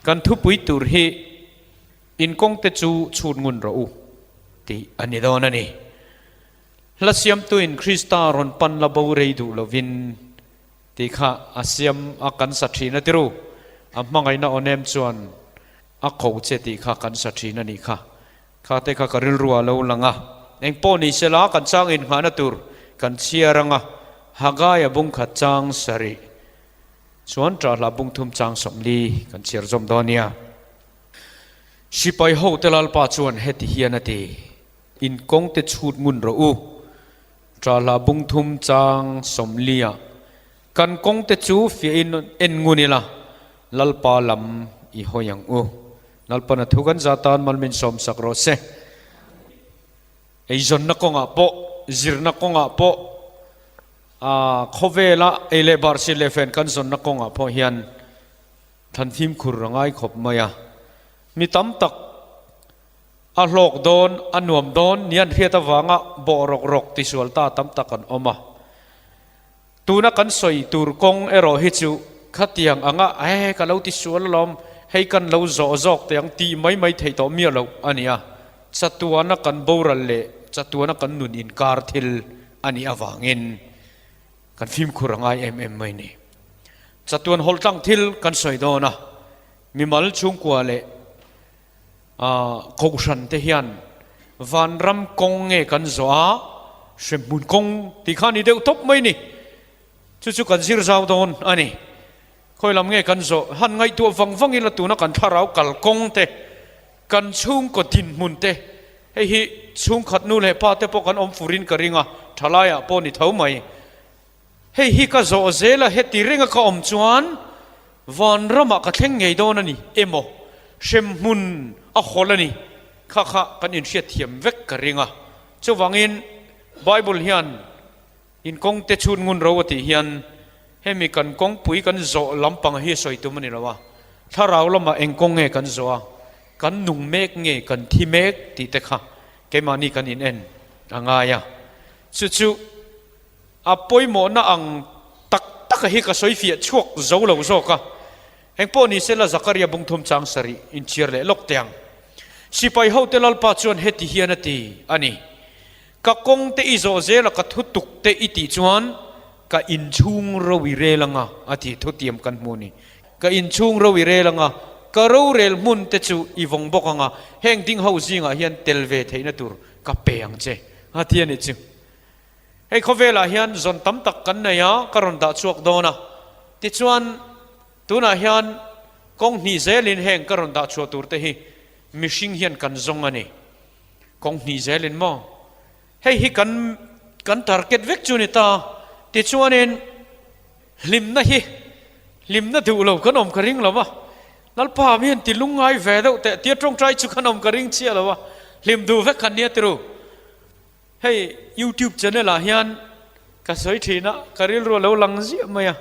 Kan thupui tur hi In kawngte chu chhut ngun rawh u tih a ni dawn a ni. Hla siamtuin Krista rawn pan la bo rei duh lovin tih kha a siam a kan sa thin a tiru. A hmangaihna aw nem chuan a ko che tih kha kan sa thin a nih kha. Kha te kha ka rilru a lo lang a. Engpawh ni sela kan chang inngahna tur kan chhiar anga Hagaia bungkhat chang sarih chuan ṭahla bungthum chang 40 kan chhiar zawm dawn nia. Sipai hote Lalpa chuan heti hian a ti, In kawngte chhut ngun rawh u. Ṭahla bungthum chang 40 ah kan kawngte chu fiahin en ngun ila, Lalpa lam i hawi ang u. Lalpana thu kan za tan mal min sawmsak rawh se. Eizawnna kawngah pawh, zirna kawngah pawh, khawvela ei leh bar si leh fen kan zawnna kawngah pawh hian Thlan fimkhur a ngai khawp mai a, mi tam tak a hlawk dawn, a nuam dawn ni an hriat avanga bawh rawk rawk tisual ta tam tak an awm a. Tuna kan sawi tur kawng erawh hi chu khatiang anga he ka lo tisual alawm, hei kan lo zawh zawk teh ang tih mai mai theih tawh miah loh a ni a, chatuana kan boral leh chatuana kan nun inkar thil a nih avangin Kan fimkhur a ngai em em mai ni. Chatuan hawlh tlang thil kan sawi dawn a, mimal chhungkua leh kohhran te hian vanram kawng nge kan zawh a, hremhmun kawng tih kha a ni deuh tawp mai ni. Chu chu kan zir zau dawn a ni. Khawi lam nge kan zawh? Han ngaihtuah vang vang ila tuna kan thlarau kal kawng te, kan chhungkaw dinhmun te, hei hi chhungkhat nu leh pa te pawh kan awm furin ka ring a, thalaiah pawh ni tho mai. Hei hi ka zawh zel a, heti renga ka awm chuan vanramah ka thleng ngei dawn a ni emaw, hremhmun a hawl a ni kha kha kan inhriatthiam vek ka ring a. Chuvangin Bible hian In kawngte chhun ngun ro a tih hian hemi kan kawngpui kan zawh lampang hi sawi tum a ni lo a, thlarau lamah eng kawng nge kan zawh a, kan nung mek nge kan thi mek tih te kha keimahni kan in en a ngai a. Chu chu a pawimawhna ang tak tak a hi ka sawi fiah chhuak zo lo zawk a. Engpawh ni sela Zakaria bungthum chang sarih inchhiar leh lawk teh ang. Sipai hote Lalpa chuan heti hian a ti a ni. Ka kawng te i zawh zel a ka thu tuk te i tih chuan ka inchhung ro i rel anga a ti thutiam kan hmu ni. Ka inchhung ro i rel anga ka rorel hmun te chu i vawng bawk anga heng ding ho zingah hian tel ve theihna tur ka pe ang che a ti a nih chu. Hei khawvelah hian zawn tam tak kan nei a ka rawn dah chhuak dawn a tichuan tunah hian kawng hnih zelin heng ka rawn dah chhuah tur te hi mihring hian kan zawng a ni. Kawng hnih zelin maw? Hei hi kan kan target vek chu ni ta. Tichuanin hlimna hi hlimna duh lo kan awm ka ring lo va, Lalpa mi han ti lungngai ve deuh teh tia tawngtai chu kan awm ka ring chiah lo va, hlim duh vek kan nia tiru. Hei YouTube channel ah hian ka sawi thin a, ka rilru a lo lang ziah mai a.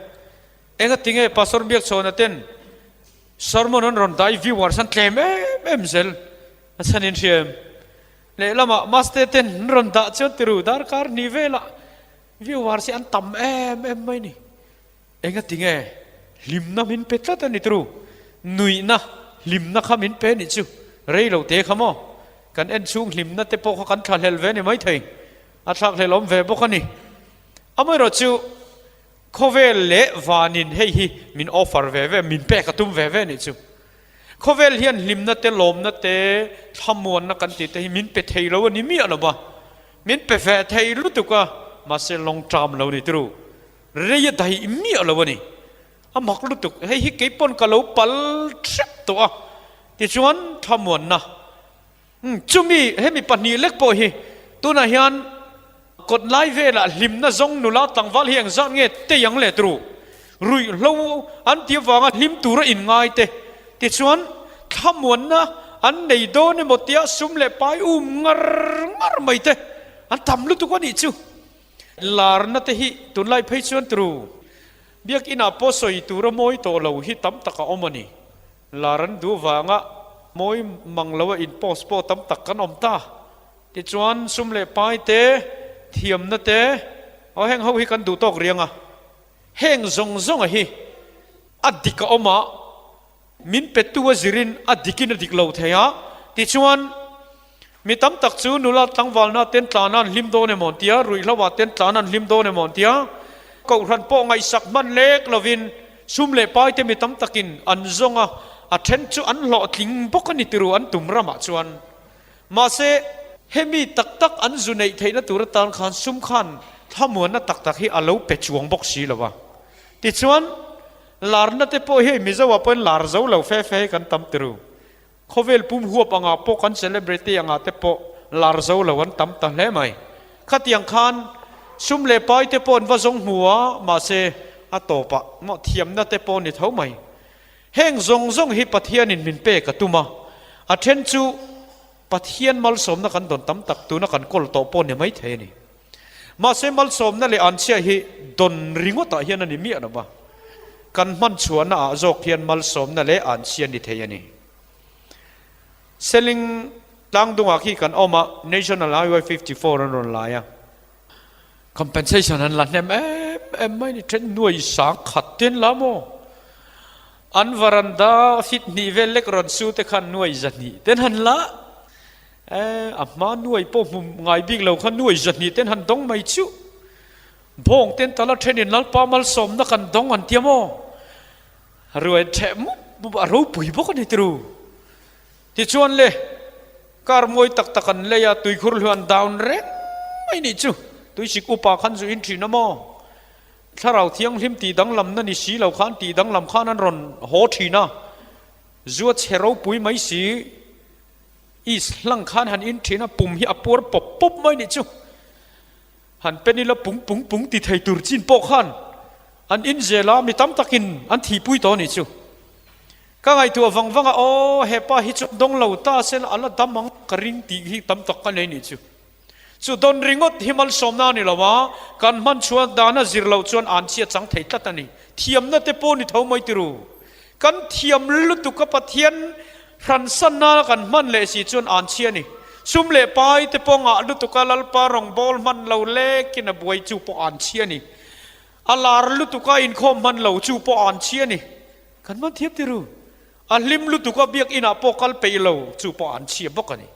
Engatinge Pastor Biakchhawna ten sermon an rawn dai viewers an tlem em em zel. A chhan in hria em? Lehlamah Maste ten an rawn dah chuan tiru darkar hnih velah viewers hi an tam em em mai ni. Engati nge hlimna min pe tlat a ni tiru? Nuihna, hlimna kha min pe nih chu rei lo te kha maw? Kan en chhung hlimna te pawh kha kan thlahlel ve ni maithei. A thlakhlel awm ve bawk a ni. Amaherawh chu khawvel leh vanin hei hi min offer ve ve, min pek a tum ve ve nih chu. Khawvel hian hlimna te, lawmna te, thlamuanna kan tih te hi min pe thei lo a ni miah lo va, min pe ve thei lutuk a, mahse long term lo ni turu, rei a daih miah lo a ni. A mak lutuk, hei hi kei pawn ka lo pal hrep tawh a, tichuan thlamuanna, chumi hemi pahnih lek pawh hi tunah hian kawt lai velah hlimna zawng nula tlangval hi engzat nge tei ang le turu ruihhlo an tih avanga hlim tura inngai te tichuan thlamuanna an nei dawn emaw tia sum leh pai um ngar ngar mai te an tam lutuk a nih chu. Larna te hi tunlai phei chuan turu biakinah pawh sawi tura mawi tawh lo hi tam tak a awm a ni. Lar an duh vanga mawi mang lo a in post pawh tam tak kan awm ta. Tichuan sum leh pai te, thiamna te, aw heng ho hi kan duh tawk riang a. Heng zawng zawnga hi a dik a awm a. Min petu a zirin a dikin a dik lo thei a, tichuan mi tam tak chu nula tlangvalna ten tlan an hlim dawn emaw an tia, ruihhlo ah ten tlan an hlim dawn emaw an tia, kohhran pawh ngaihsak hman lek lovin sum leh pai te mi tam takin an zawng a, a then chu an hlawhtling bawk a ni tiru an tum ramah chuan. Mahse hemi tak tak an zu neih theihna tur atan khan sum khan thlamuanna tak tak hi a lo pe chuang bawk si lo a, tichuan Larna te pawh hi Mizo ah pawhin lar zo lo fe fe hi kan tam tiru. Khawvel pum huap angah pawh kan celebrity angah te pawh lar zo lo an tam ta hle mai. Khatiang khan sum leh pai te pawh an va zawng hmu a, mahse a tawpah maw thiamna te pawh ni tho mai. Heng zawng zawng hi Pathianin min pek a tum a, a then chu Pathian malsawmna kan dawn tam tak tuna kan kawl tawh pawh ni maithei a ni. Mahse malsawmna leh anchhia hi dawn ringawtah hian a ni miah lo va, kan hman chhuahna ah zawk hian malsawmna leh anchhia ni thei a ni. Seling tlangdungah khi kan awm a, National Highway 54 an rawn lai a, compensation an la hnem em em mai ni, then nuai sang khat te an la maw? An varanda fit hnih vel lek rawn su te khan nuai zahnih te an han la. E, a hma nuai pawh hmu ngai bik lo kha nuai zahnih ten han dawng mai chuh. Bawng ten tala thenin Lalpa malsawmna kan dawng an tia maw? Ruai theh mup mup a ropui bawk a ni tiru. Tichuan le, car mawi tak tak an lei a, tuikhur hlu an down reng mai nih chu. Tuisik upa khan zu in thin a maw? Thlarau thianghlim tih danglamna ni si lo khan tih danglam khan an rawn haw thin a, zu a chhe ropui mai si. Is hlang khan han in thin a, pum hi a puar pawp pawp mai nih chu. Han pen ila pung pung pung ti thei tur chin pawh khan an in zel a, mi tam takin an thihpui tawh nih chu. Ka ngaihtuah vang vang a, aw hepa hi chu dawng lo ta se la a la dam ang ka ring tih hi tam tak ka nei nih chu. Chu dawn ringawt hi malsawmna a ni lo a, kan hman chhuah dana zir loh chuan an chhia chang thei tlat a ni. Thiamna te pawh ni tho mai tiru. Kan thiam lutuk a Pathian hransanna kan hman leh si chuan an chhia a ni. Sum leh pai te pawh ngah lutuk a Lalpa rawngbâwl hman lo lekin a buai chu pawh an chhia a ni. A lar lutuk a inkhawm hman lo chu pawh an chhia a ni. Kan hman thiam tiru. A hlim lutuk a biakinah pawh kal peih lo chu pawh an chhia bawk a ni.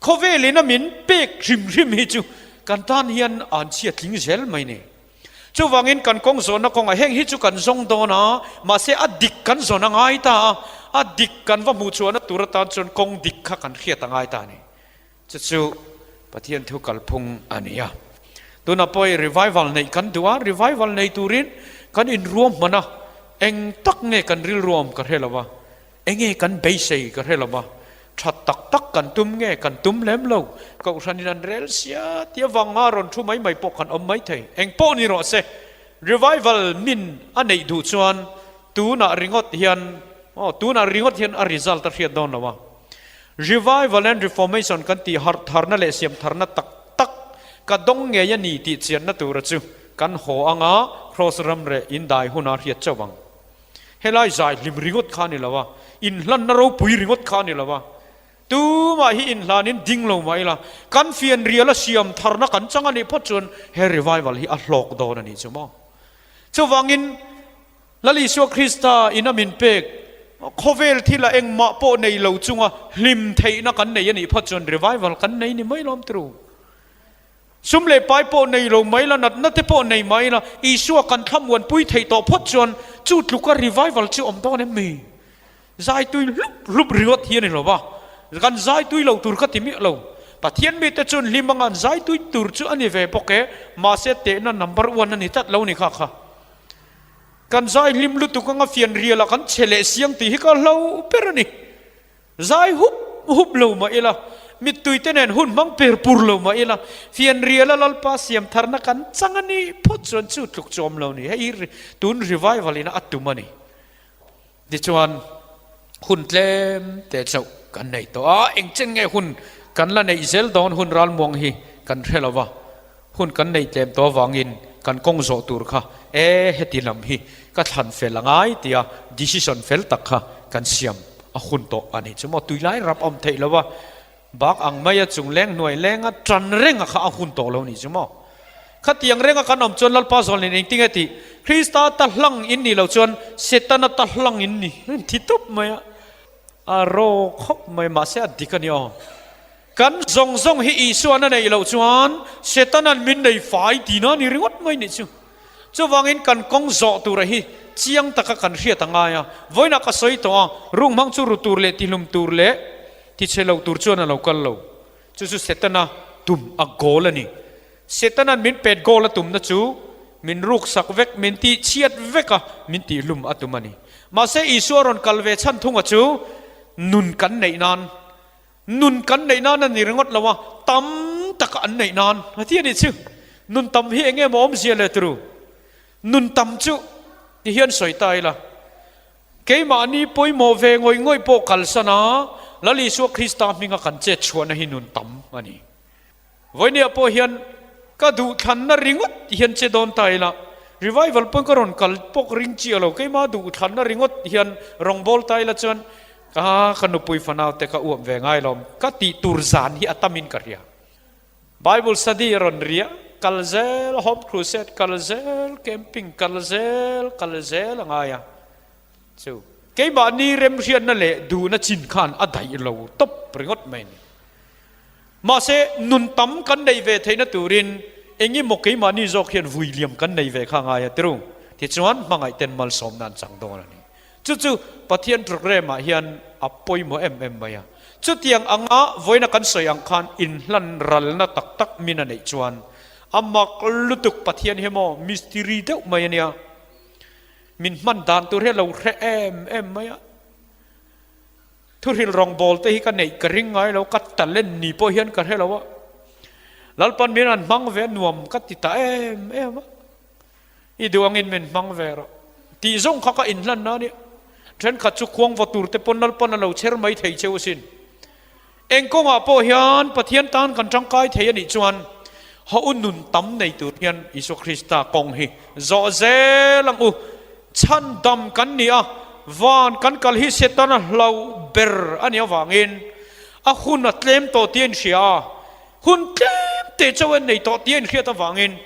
Khawvelin a min pek hrim hrim hi chu kan tan hian an chhia tling zel mai ni. Chuvangin kan kawng zawnna kawngah heng hi chu kan zawng dawn a, mahse a dik kan zawn a ngai ta a, a dik kan va hmuh chhuahna tur atan chuan kawng dik kha kan hriat a ngai ta a ni. Chu chu Pathian thu kalphung a ni a. Tunah pawh i revival neih kan duh a, revival nei turin kan inruahman a, eng tak nge kan rilruam ka hre lo va, enge kan beisei ka hre lo va, that tak tak kan tum nge kan tum lem lo, Kohhranin an rel sia tia vanga rawn thu mai mai pawh kan awm mai thei. Eng pawh ni rawh se, revival min a neih duh chuan tunah ringawt hian, aw tunah ringawt hian a result a hriat dawn lo a. Revival and Reformation kan tih harh tharna leh siam tharna tak tak ka dawng ngei a ni tih chianna tura chu kan haw anga Kraws ram reh indai huna hriat chauh ang. Helai zai hlim ringawt kha a ni lo a, inhlanna ropui ringawt kha a ni lo a, tumah hi inhlanin ding lo mah ila kan fianrial a siam tharna kan chang a nih phawt chuan he revival hi a hlawk dawn a nih chu maw. Chuvangin Lal Isua Krista ina min pek, khawvel thila engmah pawh nei lo chunga hlim theihna kan nei a nih phawt chuan revival kan nei ni mai lawm tru. Sum leh pai pawh nei lo mai la, natna te pawh nei mai la, Isua kan thlamuanpui theih tawh phawt chuan chu tluka revival chu awm dawn em mi? Zai tui hlup hlup ringawt hi a ni lo va, kan zai tui lo tur ka ti miah lo. Pathian mite chuan hlim anga an zai tui tur chu a ni ve bawk e, mahse tehna number one a ni tlat lo ni kha kha. Kan zai hlim lutuk anga fian rialah kan che leh siang tih hi ka hlo ber a ni. Zai hup hup lo mah ila, mittui te nen hun hmang per pur lo mah ila, fian riala Lalpa siam tharna kan chang a nih phawt chuan chu tluk chu awm lo ni. Hei hi tun revival ina a tum a ni. Tichuan hun tlem te chauh kan nei tawh a, engchen nge hun kan la neih zel dawn hun ralmuang hi kan hre lo va, hun kan nei tlem tawh avangin kan kawng zawh tur kha e heti lam hi ka thlan fel a ngai tia decision fel tak kha kan siam a hun tawh a ni chu maw tuilai rap awm theih lo va, bak ang maia chung leng hnuai lenga tan renga kha a hun tawh lo ni chu maw. Khatiang renga kan awm chuan Lalpa zawl nen engtinge tih? Krista ta hlang in nih loh chuan Setana ta hlang in ni thi tawp mai a, a ro khawp mai mahse a dik a ni aw. Kan zawng zawng hi Isuan a neih loh chuan Setana'n min nei fai tihna a ni ringawt mai nih chu. Chuvangin kan kawng zawh tura hi chiang taka kan hriat a ngai a, vawiinah ka sawi tawh a, runghmang chu ru tur leh tihlum tur leh tichhe lo tur chuan a lo kal lo. Chu chu Setana tum a goal a ni. Setana'n min pet goal a tumna chu min ruksak vek, min tihchhiat vek a, min tihlum a tum a ni. Mahse Isua rawn kal ve chhan thunga chu nun kan neih nan, nun kan neih nan a ni ringawt lo a, tam taka an neih nan a ti a nih chu. Nun tam hi eng nge maw awmzia le turu? Nun tam chu ti hian sawi ta ila. Keimahni pawimawh ve ngawih ngawih pawh kalsan a, Lal Isua Krista hminga kan chet chhuahna hi nun tam a ni. Vawinia pawh hian ka duhthlanna ringawt hian che dawn ta ila, revival pawn ka rawn kal pawk ring chiah lo, keimah duhthlanna ringawt hian rawngbâwl ta ila chuan ka ka nupui fanau te ka uap ve ngai lo, ka tih tur zan hi a tamin ka hria. Bible study a rawn ria, kal zel, home crusade kal zel, camping kal zel, kal zel a ngai a. Chu keimahni remhriatna leh duhna chin khan a daih lo tawp ringawt mai a ni. Mahse, nun tam kan neih ve theihna turin eng emaw keimahni zawk hian vui liam kan nei ve kha a ngai a tiru. Tichuan, hmangaihten malsawmna an chang dawn a ni. Chu chu Pathian programme ah hian a pawimawh em em mai a. Chutiang anga vawiina kan sawi ang khan inhlan ralna tak tak min a neih chuan a mak lutuk Pathian hi maw mystery deuh mai a nia. Min hman dan tur hi a lo hre em em mai a. Thuhril rawngbawl te hi ka neih ka ring ngai lo, ka talent ni pawh hian ka hre lo a. Lalpan min han hmang ve a nuam ka ti ta em em a. I duh angin min hmang ve rawh tih zawng kha ka inhlan na a nia. Thenkhat chu khuang va tur te pawn Lalpan a lo chher mai thei cheu asin. Eng kawngah pawh hian Pathian tan kan tangkai thei a nih chuan haw u nun tam nei tur hian Isua Krista kawng hi zawh zel ang u. Chhandam kan ni a, van kan kal hi Setana hlauh ber a nih avangin a hun a tlem tawh tih a inhria a, hun tlem te chauh a nei tawh tih a inhriat avangin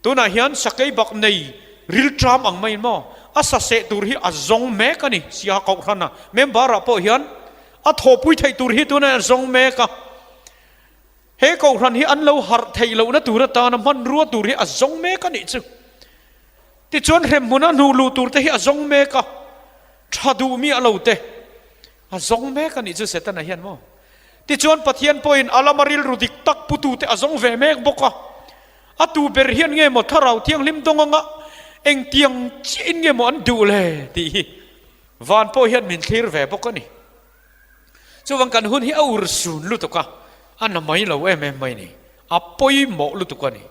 Tunah hian sakei bak nei rilṭam ang maiin maw a saseh tur hi a zawng mek a ni, Siaha Kohhrana member ah pawh hian a thawhpui theih tur hi tunah hian a zawng mek a. He Kohhran hi an lo harh theih lohna tur atana hmanrua tur hi a zawng mek a nih chu. Tichuan hremhmuna hnuh luh tur te hi a zawng mek a, tha duh miah lo te a zawng mek a nih chu Setana hian maw. Tichuan Pathian pawhin a lama rilru dik tak putute a zawng ve mek bawk a. A tu ber hian nge maw Thlarau Thianghlim dawng anga engtiang chiahin nge maw an duh le tih hi van pawh hian min thlir ve bawk a ni. Chuvang kan hun hi a ur sun lutuk a, a na mai lo em em mai ni. A pawimawh lutuk a ni.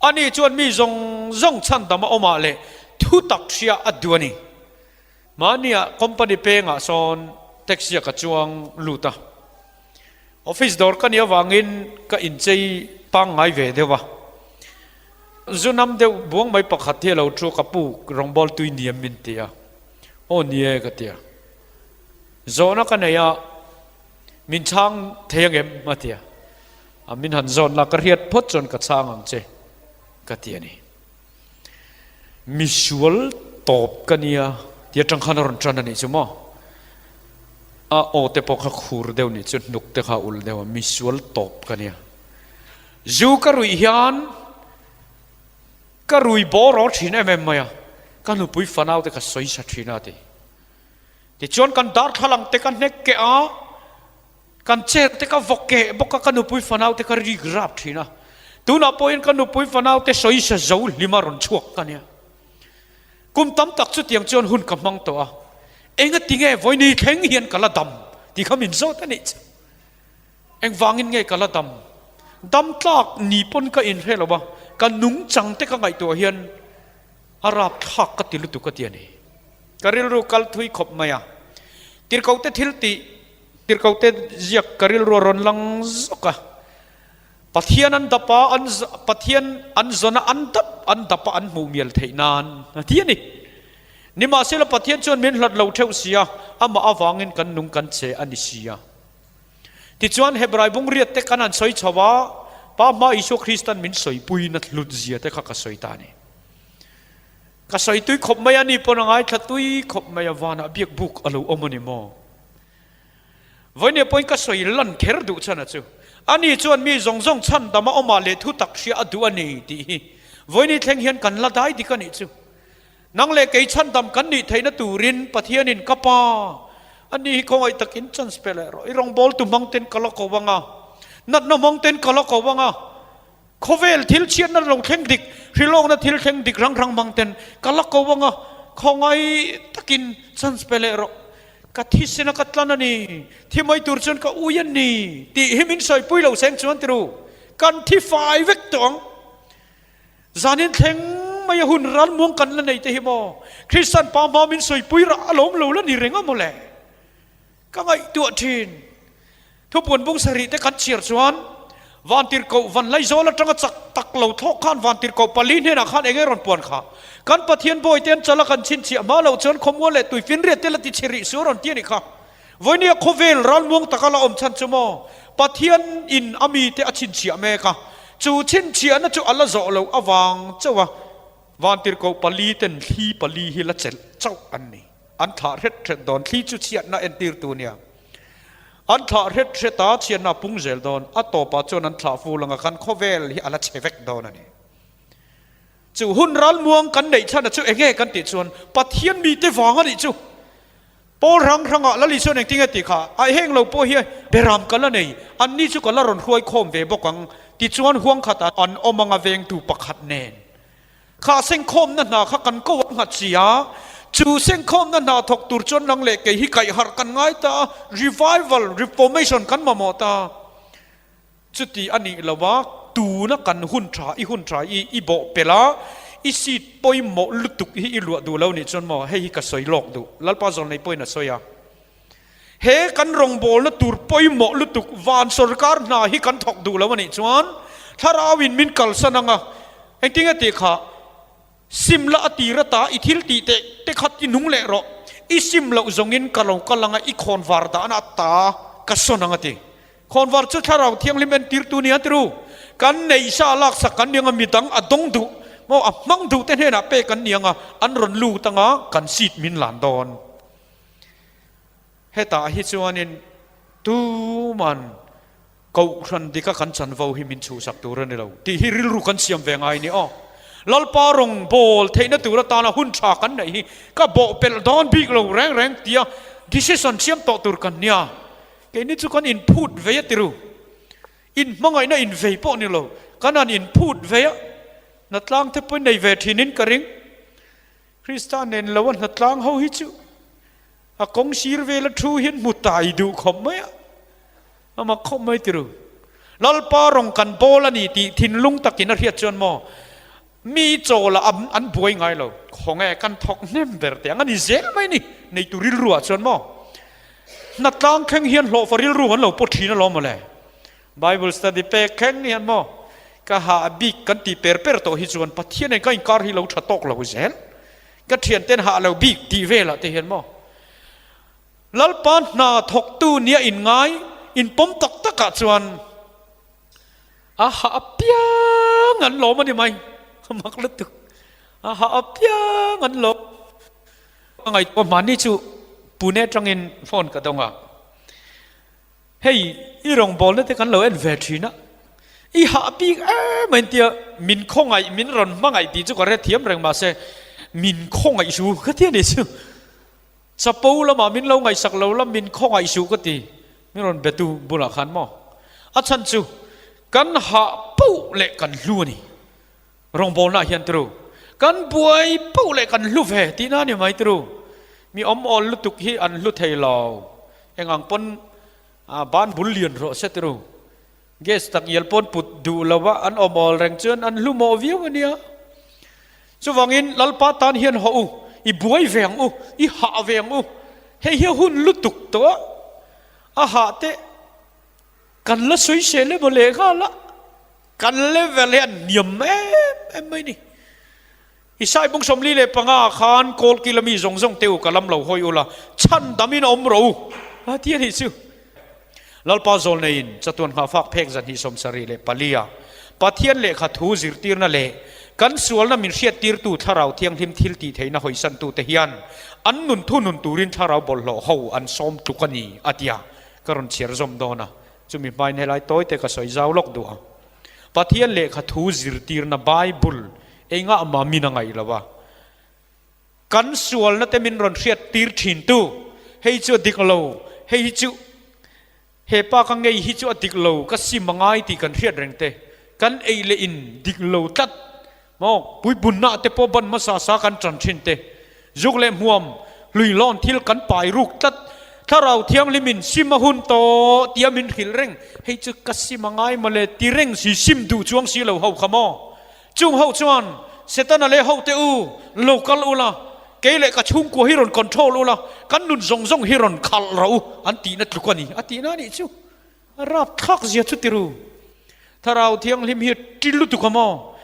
Ani chuan mi zawng zawng chhandam a awmah leh thu tak hria a duh a ni. Mahnia company pengah sawn taxi a ka chuang lut a, office dawr ka nih avangin ka inchei pangngai ve deuh a, zu nam deuh buang mai pakhat hi a lo thu a, ka pu rawngbawl tui niam min ti a, aw ni e ka ti a, zawhna ka nei a, min chhang thei angem a ti a, a min han zawn la ka hriat phawt chuan ka chhang ang che ka ti a ni. Misual tawp ka nia ti atang khan a rawn tan a nih chu maw? A aw te pawh kha khur deuh nih chu hnuk te kha a ul deuh a, misual tawp ka nia. Zu ka ruih hian ka rui bawr aw thin em em mai a, ka nupui fanau te ka sawi sa thin a ti. Tichuan kan darthlalang te ka hnek keh a, Kan chair te ka vawk keh bawk a, ka nupui fanau te ka rik rap thin a. Tunah pawhin ka nupui fanau te sawi sa zo hlima rawn chhuak ka nia. Kum tam tak chutiang chuan hun ka hmang tawh a, engati nge vawini thleng hian ka la dam tih kha min zawt a nih chu. Engvangin nge ka la dam? Dam tlak ni pawn ka inhre lo a, ka nungchang te ka ngaihtuah hian a rapthlak ka ti lutuk a ti a ni. Ka rilru kal thui khawp mai a, tirhkohte thil tih Tirhkohte ziak ka rilru a rawn lang zawk a, Pathian an dap a, an Pathian an zawn a, an dap an dap a an hmuh mial theih nan a ti a ni. Nimahsela Pathian chuan min hlat lo theuh si a, amah avangin kan nung kan che a ni si a. Tichuan Hebrai bungriat te kan han sawi chho a, Pa hma Isua Kristan min sawipuina hlut zia te kha ka sawi ta a ni. Ka sawi tui khawp mai a, ni pawn a ngaithla tui khawp mai a, vanah biak buk a lo awm a ni maw? Vawinia pawhin ka sawi lan kher duh chhan a chu. Ani chuan mi zawng zawng chhan dam a awmah leh thu tak hria a duh a ni tih hi vawiini thleng hian kan la dai dik a nih chu. Nang leh kei chhan dam kan nih theihna turin Pathianin ka pa ani hi khawngaih takin chance pe leh rawh. I rawngbawl tu hmang ten ka la ko ang a, natna hmang ten ka la ko ang a, khawvel thil chhiatna lo thleng dik, hrilawkna thil thleng dik rang rang hmang ten ka la ko ang a, khawngaih takin chance pe leh rawh. Ka thisen a ka tlan a ni, thi mai tur chuan ka ui a ni tih hi min sawipui lo seng chuan tiru, kan thi fai vek tawh ang. Zanin thleng mai a hun ralmuang kan la nei te hi maw? Kristian pa hma min sawipui rah a lawm lo la ni reng a maw le? Ka ngaihtuah thin. Thupuan bung sarih te kan chhiar chuan Vantirhkoh van Laizawl atanga chak tak lo thlawk khan Vantirhkoh pali hnenah khan enge rawn puan kha? Kan Pathian bawi te an chala kan chhinchhiah hma loh chuan khawmual leh tuifinriat te la ti chhe rih su a rawn ti a nih kha. Vawinia khawvel ralmuang taka la awm chhan chu maw? Pathian in a mite a chhinchhiah mek a, chu chhinchhiahna chu a la zawh loh avang chauh a, Vantirhkoh pali ten thli pali hi la chelh chauh an ni. An thlah hret hret dawn, thli chu chhiatna entirtu nia. An thlah hret hret a, chhiatna a pung zel dawn, a tawpah chuan an thlah ful anga khan khawvel hi a la chhe vek dawn a ni. Chu hun ralmuang kan neih chhan a chu enge kan tih chuan Pathian mite vang a nih chu. Pawl hrang hrangah Lali chuan engtin nge tih kha a heng lo pawh hi beram ka la nei, anni chu ka la rawn hruai khawm ve bawk ang tichuan huang khatah an awm anga vengtu pakhat nen kha sengkhawmna hna kha kan ko a nghat si a, chu sengkhawmna hna thawk tur chuan nang leh kei hi kaihharh kan ngai ta a, revival, reformation kan mamawh ta. Chuti a nih lo a, tuna kan hun tha, i hun tha i i bawh pelh a, i seat pawimawh lutuk hi i luah duh lo nih chuan maw, hei hi ka sawi lawk duh, Lalpa Zawlnei pawhin a sawi a. He kan rawngbawlna tur pawimawh lutuk van sorkar hna hi kan thawk duh lo a nih chuan thlarauin min kalsan ang a, engtin nge tih kha, Sim la a tir ata i thil tih teh te khat i nung leh rawh, i sim loh zawngin ka lo kal anga i khawnvar dahna ata ka sawn ang a ti. Khawnvar chu thlarau thianghlim entirtu nia ti ru. Kan neih sa laksak kan ni anga midang a dawng duh maw a hmang duh te hnenah pek an ni anga an rawn lut anga kan seat min lan dawn. Hetah hi chuanin tuman Kohhran dika kan chanvo hi min chhuhsak tur a ni lo tih hi rilru kan siam ve ngai ni aw. Lalpa rawn bawl theihna tur atana hun tha kan neih hi ka bawhpelh dawn bik lo reng reng tia decision siam tawh tur kan nia. Keini chu kan inphut vei a tiru. Inhmangaihna invei pawh ni lo, kan han inphut vei a, hnatlang te pawhin nei ve thinin ka ring. Krista nen lo a hnatlang ho hi chu a kawng sir vela thu hian hmu tai duh khawp mai a. A mak khawp mai tiru. Lalpa rawng kan bawl a ni tih thinlung takin a hriat chuan maw mi chawl ah an buai ngai lo. Khawnge kan thawk hnem ber teh ang a ni zel mai ni neitu rilru ah chuan maw hnatlang thleng hian hlawhfa rilru an lo pawt thin alawm mawle. Bible study pek thleng hian maw ka hah bik kan tih per per tawh hi chuan Pathian in ka inkar hi lo tha tawk lo zel. Ka thianten hah lo bik tih velah te hian maw Lalpa hna thawktu nia inngai inpawm tak takah chuan a hah apiang an lawm a ni mai. Mak lutuk. A hah apiang an lawm. Ka ngaihtuah hmanni chu Pune atangin phone ka dawng a. Hei i rawngbawlna te kan lo en ve thin a, i hah bik em a intia min khawngaih min rawn hmangaih tih chu ka hrethiam reng mahse min khawngaih su ka ti a ni chu. Chapo lamah min lo ngaihsak lo la min khawngaih suh ka ti, min rawn betu bulah khan maw? A chhan chu kan hah poh leh kan hlu a ni. Rawngbawlnaah hian turu kan buai poh leh kan hlu ve tihna a ni mai turu. Mi awm awl lutuk hi an hlu thei lo. Eng ang pawn ban bul lian rawh se turu. Gas tak ial pawn put duh lo a an awm awl reng chuan an hlu mawh viau a nia. Chuvangin Lalpa tan hian haw u, i buai ve ang u, i hah ve ang u. Hei hi a hun lutuk tawh a, a hah te kan la sawi sel emaw leh nghal a, kan level hi a hniam em em mai ni. Isai bung 45 ah khan Kawlkil a mi zawng zawng te u ka lam lo hawi ula, chhan damin awm rawh u a ti a nih chu. Lalpa Zawlneiin chatuan nghahfak phek 274 ah. Pathian lehkha thu zirtirna leh kan sualna min hriattirtu Thlarau Thianghlim thil tih theihna hawisantute hian an nun thunun turin Thlarau bawlhhlawh ho an sawm tluk a ni, a ti a. Ka rawn chhiar zawm dawn a, chumi hmain helai tawite ka sawi zau lawk duh ang. Pathian lehkha thu zirtirna Bible engah mah min a ngaih lo a, kan sualna te min rawn hriattir thin tu, hei chu a dik lo, hei hi chu he pa ka ngei hi chu a dik lo, ka sim a ngai tih kan hriat reng te, kan ei leh in dik lo tlat maw, puibunna te pawh ban hmasa sa kan tan thin te, zuk leh hmuam hlui lawn thil kan pai ruk tlat, Thlarau Thianghlim in sim a hun tawh tia min hrilh reng, hei chu ka sim a ngai mawle ti reng si sim duh chuang si lo ho kha maw. Chung ho chuan Setana leh hote u lo kal ula, kei leh ka chhungkua hi rawn control ula, kan nun zawng zawng hi rawn khalh rawh u an tihna tluk a ni a tihna a nih chu. A rapthlak zia chu tiru. Thlarau Thianghlim hi ṭi lutuk a maw?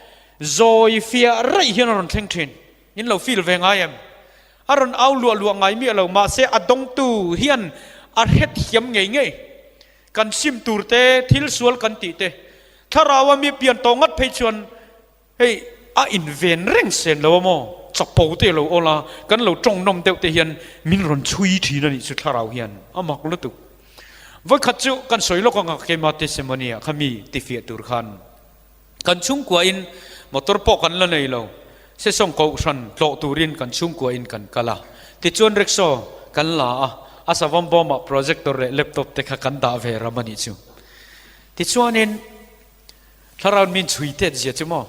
Zawi fiah raih hian a rawn thleng ṭhin. In lo feel ve ngai em? A rawn au luah luah ngai miah lo, mahse a dawngtu hian a hrethiam ngei ngei. Kan sim tur te, thil sual kan tih te, Thlarau a mi pian tawh ngat phei chuan hei a inven reng sen lo a maw? Chapo te lo awl a, kan lo tawng nawm deuh te hian min rawn chhui thin a nih chu Thlarau hian a mak lutuk. Vawikhat chu kan sawi lawk anga keima testimony ah kha mi tifiah tur khan kan chhungkua in motor pawh kan la nei lo, sesawng kohhran tlawh turin kan chhungkua in kan kal a, tichuan rickshaw kan la a, a savawm bawmah projector leh laptop te kha kan dah ve ram a nih chu. Tichuanin Thlarau min chhui tet zia chu maw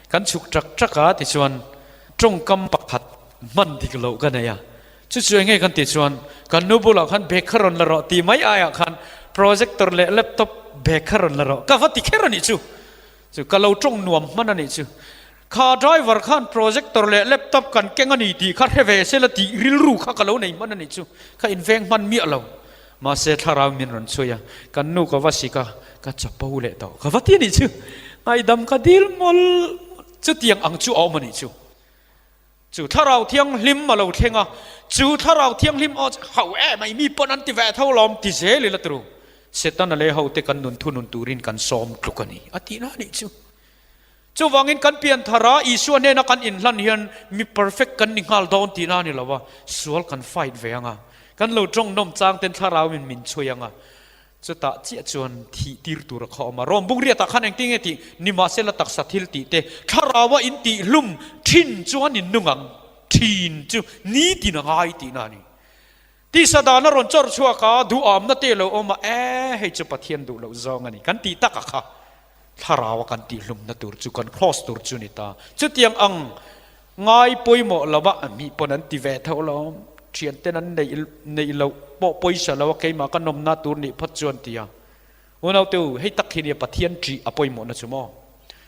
kan chhuk ṭak ṭak a, tichuan ṭawngkam pakhat hman dik loh ka nei a, chu chu enge kan tih chuan kan nu bulah khan bag kha rawn la rawh tih mai aiah khan projector leh laptop bag kha rawn la rawh ka va ti kher a nih chu, chu ka lo ṭawng nuam hman a nih chu. Kha driver khan projector leh laptop kan keng a ni tih kha hre ve sela tih rilru kha ka lo nei hman a nih chu, ka inveng hman miah lo. Mahse thlarau min rawn chhui a, kan nu ka va sik a, ka chapo leh tawh ka va ti a nih chu, ngaihdam ka dil mawlh chutiang ang chu a awm a nih chu. Chu thlarau thianghlim a lo thleng a, chu thlarau thianghlim aw chu hau em ai mi pawn an ti ve tho lawm ti zel ila turu. Setana leh hote kan nun thunun turin kan sawm tluk a ni a tihna a nih chu. Chuvangin kan pian thar a, Isua hnena kan inhlan hian mi perfect kan ni nghal dawn tihna a ni lo a, sual kan fight ve ang a, kan lo tawng nawm chang ten thlarauin min chhui ang a, chutah chiah chuan thih tir tur a kha awm a. Rom bungriatah khan engtin nge tih? Nimahsela taksa thil tih te, thlaraua in tih hlum thin chuan in nung ang, thin chu nitin a ngai tihna a ni. Tisa dan a rawn chawrh chhuak a, duhamna te lo awm a, e hei chu Pathian duh loh zawng a ni kan tih tak a kha thlarau a kan tihhlumna tur chu kan cross tur chu ni ta. Chutiang ang ngai pawimawh lo a, mi pawn an ti ve tho lo, thianten an neih neih loh pawh pawisa lo a keimah ka nawmna tur nih phawt chuan ti a. Unaute u, hei tak hi nia Pathian ṭih a pawimawhna chu maw?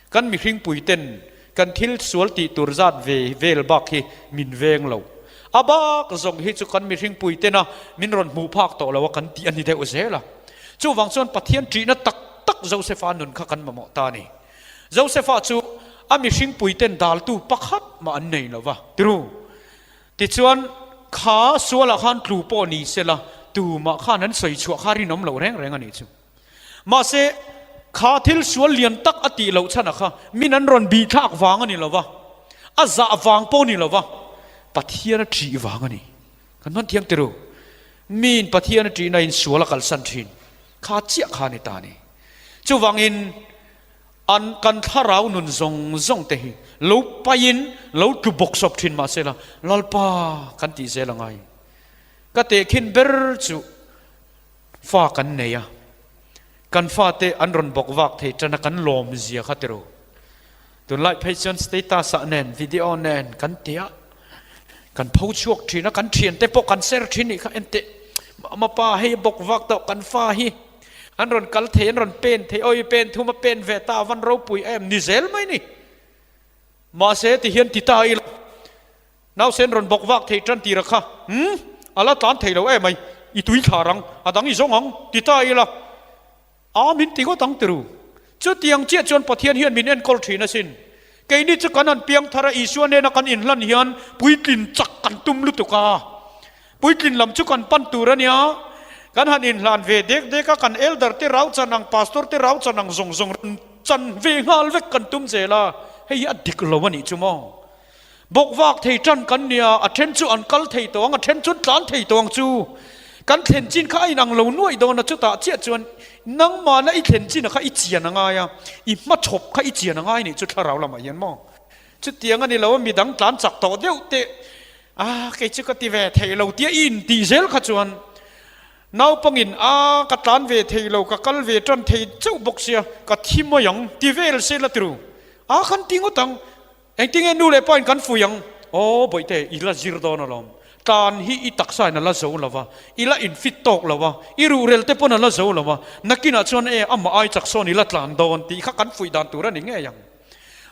Kan mihringpui ten kan thil sual tih tur zat ve vel bak hi min veng lo. A bak zawng hi chu kan mihringpui tena min rawn hmuh phak tawh lo a kan tih a ni deuh zel a. Chuvang chuan Pathian ṭihna tak tak Josefa nun kha kan mamawh ta a ni. Josefa chu a mihringpui ten daltu pakhat mah an nei lo va, tiru. Tichuan, kha sualah khan tlu pawh ni sela, tumah khan an sawi chhuah kha rinawm loh reng reng a nih chu. Mahse, kha thil sual lian tak a tih loh chhanah kha min an rawn bih thlak vang a ni lo va, a zah vang pawh a ni lo va, Pathian a ṭih vang a ni. Kan hman thiam tiru, miin Pathian a ṭihna in sual a kalsan ṭhin kha chiah kha a ni ta a ni. Chuvangin, An kan thlarau nun zawng zawng te hi lo paihin lo tlu bawk sawp thin mah sela Lalpa kan tih zel a ngai. Ka tehkhin ber chu fa kan nei a, kan fate an rawn bawk vak thei tan a kan lawm zia kha tiro. Tunlai phei chuan status ah nen video nen kan ti a, kan pho chhuak thin a, kan thiante pawh kan share thin nih kha enteh mama pa hei a bawk vak tawh kan fa hi. An rawn kal thei, an rawn pen thei, awi pen thum a pen ve ta, a van ropui em, ni zel mai ni. Mahse ti hian ti ta ila, nausen rawn bawk vak thei tan tira kha, hmm, a la tlan thei lo em mai, i tui thla rang, a dang i zawng ang, ti ta ila, a min ti ngawt ang tiru. Chutiang chiah chuan Pathian hian min enkawl thin asin. Keini chu kan han piang thar a, Isua nena kan inhlan hian puitlin chak kan tum lutuk a. Puitlin lam chu kan pan tur a nia. Kan han inhlan ve dek dek a, kan elder te rau chan ang, pastor te rau chan ang zawng zawng rawn. chan ve nghal vek kan tum zel a, hei hi a dik lo a nih chu maw? Bawk vak thei tan kan nia, a then chu an kal thei tawh ang, a then chu an tlan thei tawh ang chu. Kan thlen chin kha a inang lo nuaih dawn a, chutah chiah chuan nangmahna i thlen chin a kha i chian a ngai a, i hmachhawp kha i chian a ngai nih chu thlarau lamah hian maw? Chutiang a ni lo a, midang tlan chak tawh deuh teh a, kei chu ka ti ve thei lo tia i intih zel kha chuan naupangin a, ka tlan ve thei lo, ka kal ve tan thei chauh bawk sia, ka thi mai ang ti vel se la tiru a, kan ti ngawt ang. Engtinge nu leh pa in kan fuih ang? Aw Bawihte, i la zir dawn alawm. Tlan hi i taksa in a la zo lo va, i la infit tawk lo va, i ruhrel te pawn a la zo lo va, nakinah chuan e amah ai chak sawn i la tlan dawn tih kha kan fuih dan tur a ni ngei ang.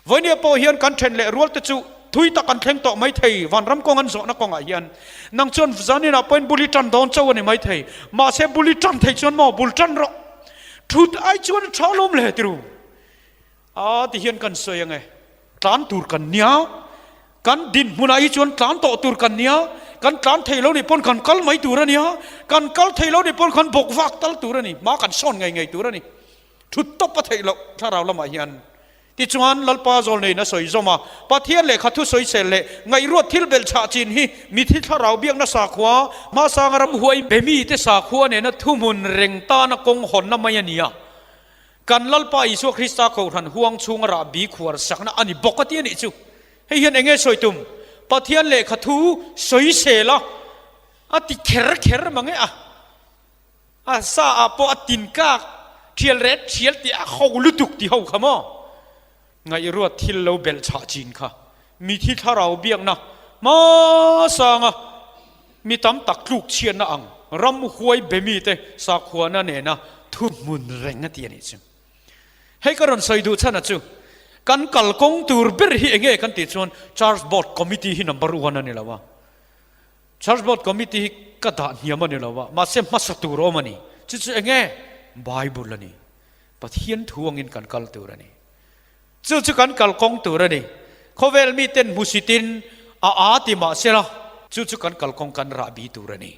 Vawinia pawh hian kan then leh rual te chu thui tak an thleng tawh mai thei, vanram kawng an zawhna kawngah hian. Nang chuan zaninah pawhin bul i tan dawn chauh a ni mai thei, mahse bul i tan thei chuan maw bul tan rawh. Thut ai chuan a tha alawm le tiru. A ti hian kan sawi ange, tlan tur kan nia, kan dinhmunah hi chuan tlan tawh tur kan nia, kan tlan thei lo nih pawn kan kal mai tur a nia, kan kal thei lo nih pawn kan bawk vak tal tur a ni, hma kan sawn ngei ngei tur a ni. Thut tawp a theih loh thlarau lamah hian. Tichuan Lalpa zawl neiin a sawi zawm a, Pathian lehkha thusawisel leh ngaihruat thil belh chhah chin hi mithi thlarau biakna sakhua, hmasanga ramhuai be mite sakhua nena thuhmun reng tana kawng hawnna mai a ni a. Kan Lalpa Isua Krista Kohhran huang chhunga rahbi khuar sakna a ni bawk a ti a nih chu. Hei hian eng nge sawi tum? Pathian lehkha thu sawi sel a, a ti kher kher mang e a. A sa ah pawh a tin kak, thial ret thial tih a ho lutuk ti ho kha maw? Ngaihruat thil lo belh chhah chin kha mithi thlarau biakna hmasanga mi tam tak tluk chhiatna ang ramhuai be mite sakhuana nena thuhmun reng a ti a nih chu. Hei ka rawn sawi duh chhan a chu kan kalkawng tur ber hi enge kan tih chuan Church Board Committee hi number one a ni lo a. Church Board Committee hi ka dah hniam a ni lo a, mahse hmasa tur a awm a ni. Chu chu enge? Bible a ni. Pathian thu angin kan kal tur a ni. Chu chu kan kalkawng tur a ni. Khawvel miten hmusitin a aa ti mah sela, chu chu kan kalkawng kan rahbi tur a ni.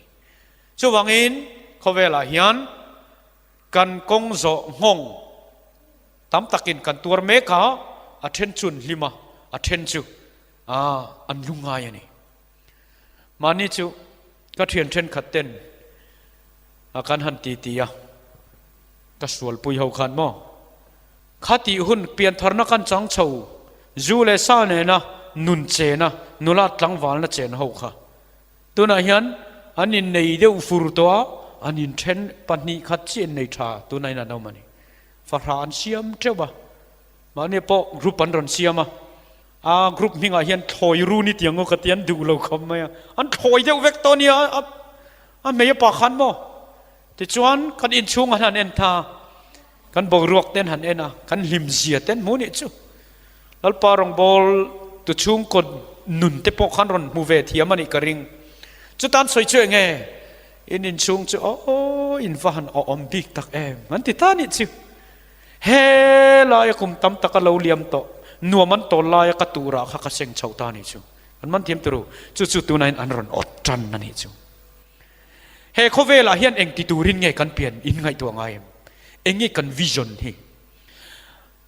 Chuvangin khawvelah hian kan kawng zawh nghawng tam takin kan tuar mek a, a then chu an hlim a, a then chu an lungngai a ni. Mahni chu ka thian thenkhat ten a kan han ti ti a, ka sualpui ho khan maw? Kha tih hun piantharna kan chang chho, zu leh sa nena nun chena nula tlangvalna chen ho kha. Tunah hian an innei deuh fur tawh a, an inthen pahnih khat chiah innei tha tunah hian an awm a ni. Fahrah an siam teuh a, mahni pawh group an rawn siam a. A group hmingah hian thlawi ru ni tiang aw ka ti an duh lo khawp mai a, an thlawi deuh vek tawh nia a a hmei a pa khan maw? Tichuan kan inchhung an han en tha, kan boruak te an han en a, kan hlim zia te an hmu nih chu. Lalpa rawngbâwl tu chhungkaw nun te pawh khan rawn hmu ve thiam a nih ka ring. Chutan sawi chu eng nge? In inchhung chu aw in va han awhawm bik tak em an ti ta nih chu. He laia kum tam taka lo liam tawh, nuam an tawl laia ka turah kha ka seng chho ta nih chu. An man thiam turu, chu chu tunain an rawn awt tan a nih chu. He khawvelah hian eng ti turin nge kan pian in ngaihtuah ngai em? Eng nge kan vision hi?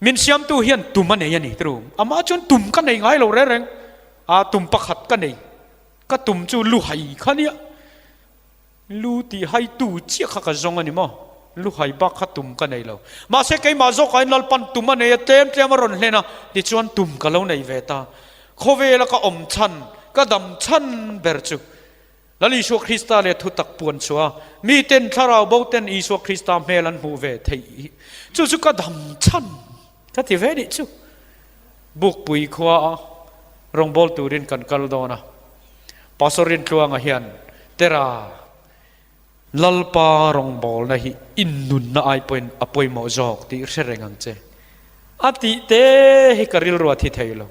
Min siamtu hian tum a nei a ni turu. Amah chuan tum ka nei ngai lo reng reng. A tum pakhat ka nei. Ka tum chu lu hai kha nia. Lu tih haitu chiah kha ka zawng a ni maw? Lu hai bak kha tum ka nei lo. Mahse keimah zawkah in Lalpan tum a nei a, tlem tlem a rawn hlen a, tichuan tum ka lo nei ve ta. Khawvela ka awm chhan, ka dam chhan ber chu Lal Isua Krista leh thutak puan chhuah a, miten thlarau bo ten Isua Krista hmel an hmuh ve theih hi chu chu ka dam chhan ka ti ve nih chu. Bukpui khua a rawngbâwl turin kan kal dawn a. Pastor Rintluanga hian Tera Lalpa rawngbawlna hi innunna ai pawhin a pawimawh zawk tih hre reng ang che. A tih te hi ka rilru a thi thei lo.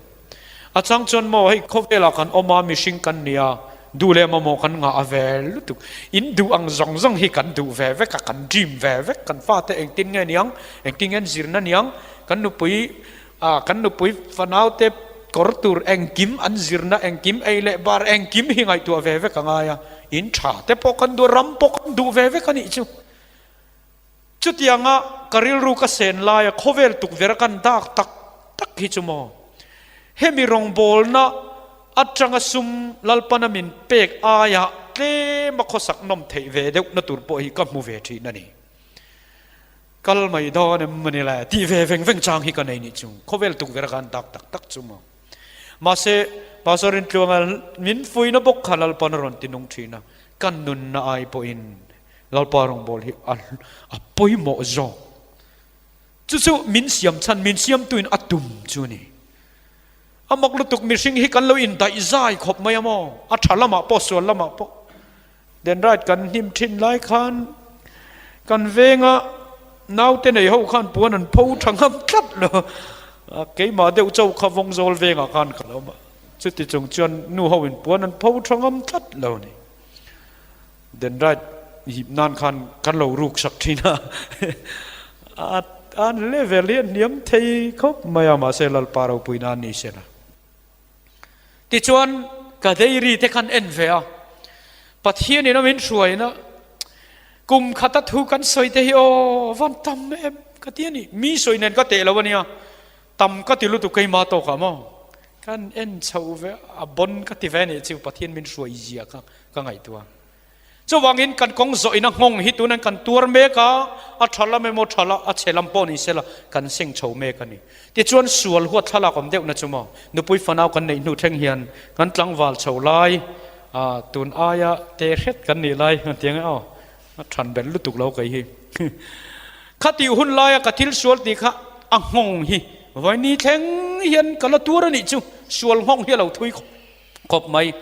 A chang chuan maw hei khawvelah kan awm a, mihring kan ni a, duh leh mamawh kan ngah a ve lutuk. In duh ang zawng zawng hi kan duh ve vek a, kan dream ve vek. Kan fate engtin nge niang, engtin nge an zirna niang, kan nupui A, kan nupui fanaute kawr tur engkim an zirna engkim ei leh bar engkim hi ngaihtuah ve vek a ngai a, in tha te pawh kan duh a, ram pawh kan duh ve vek a nih chu. Chutianga ka rilru ka sen laia khawvel tukverh a kan dak tak tak hi chu maw? Hemi rawngbawlna atanga sum Lalpana min pek aia tlema khawsak nawm theih ve deuhna tur pawh hi ka hmu ve thin a ni. Kal mai dawn em mawni le tih ve veng veng chang hi ka nei nih chu. Khawvel tukverh a kan dak tak tak chu maw? Mahse, Pastor Rintluanga min fuihna bawk kha Lalpan a rawn ti nung thin a, kan nunna ai pawhin Lalpa rawngbâwl hi a pawimawh zawk. Chu chu min siam chhan, min siamtuin a tum chu a ni. A mak lutuk mihring hi kan lo indaih zai khawp mai a maw? A tha lamah pawh, sual lamah pawh. Denride kan hnim thin lai khan kan venga naute nei ho khan puan an pho tha ngam tlat lo. Keimah deuh chauh kha Vawngzawl vengah khan ka lo awm a, chuti chung chuan nu ho in puan an pho tha ngam tlat lo a ni. Denride hip nan khan kan lo ruk sak thin a, a level hi a hniam thei khawp mai a, mahse Lalpa ropui nan ni se la. Tichuan ka diary te khan en ve a, Pathian in a min hruaina kum khata thu kan sawi te hi aw van tam em ka ti a ni, mi sawi nen ka teh lo a nia, tam ka ti lutuk keimah tawkah maw kan en chhoh ve a bon ka ti ve a nih chu Pathian min hruai zia kha ka ngaihtuah. Chuvangin kan kawng zawhina nghawng hi tunan kan tuar mek a, a tha lam emaw tha la, a chhe lam pawh ni sela kan seng chho mek a ni. Tichuan sual huat thlalak awm deuhna chu maw, nupui fanau kan neih hnu thleng hian kan tlangval chho lai, tun aia te hret kan nih lai an ti ang e aw, a than belh lutuk lo kei hi. Khatih hun laia ka thil sual tih kha a nghawng hi vawiin thleng hian ka la tuar a nih chu, sual nghawng hi a lo thui khawp mai.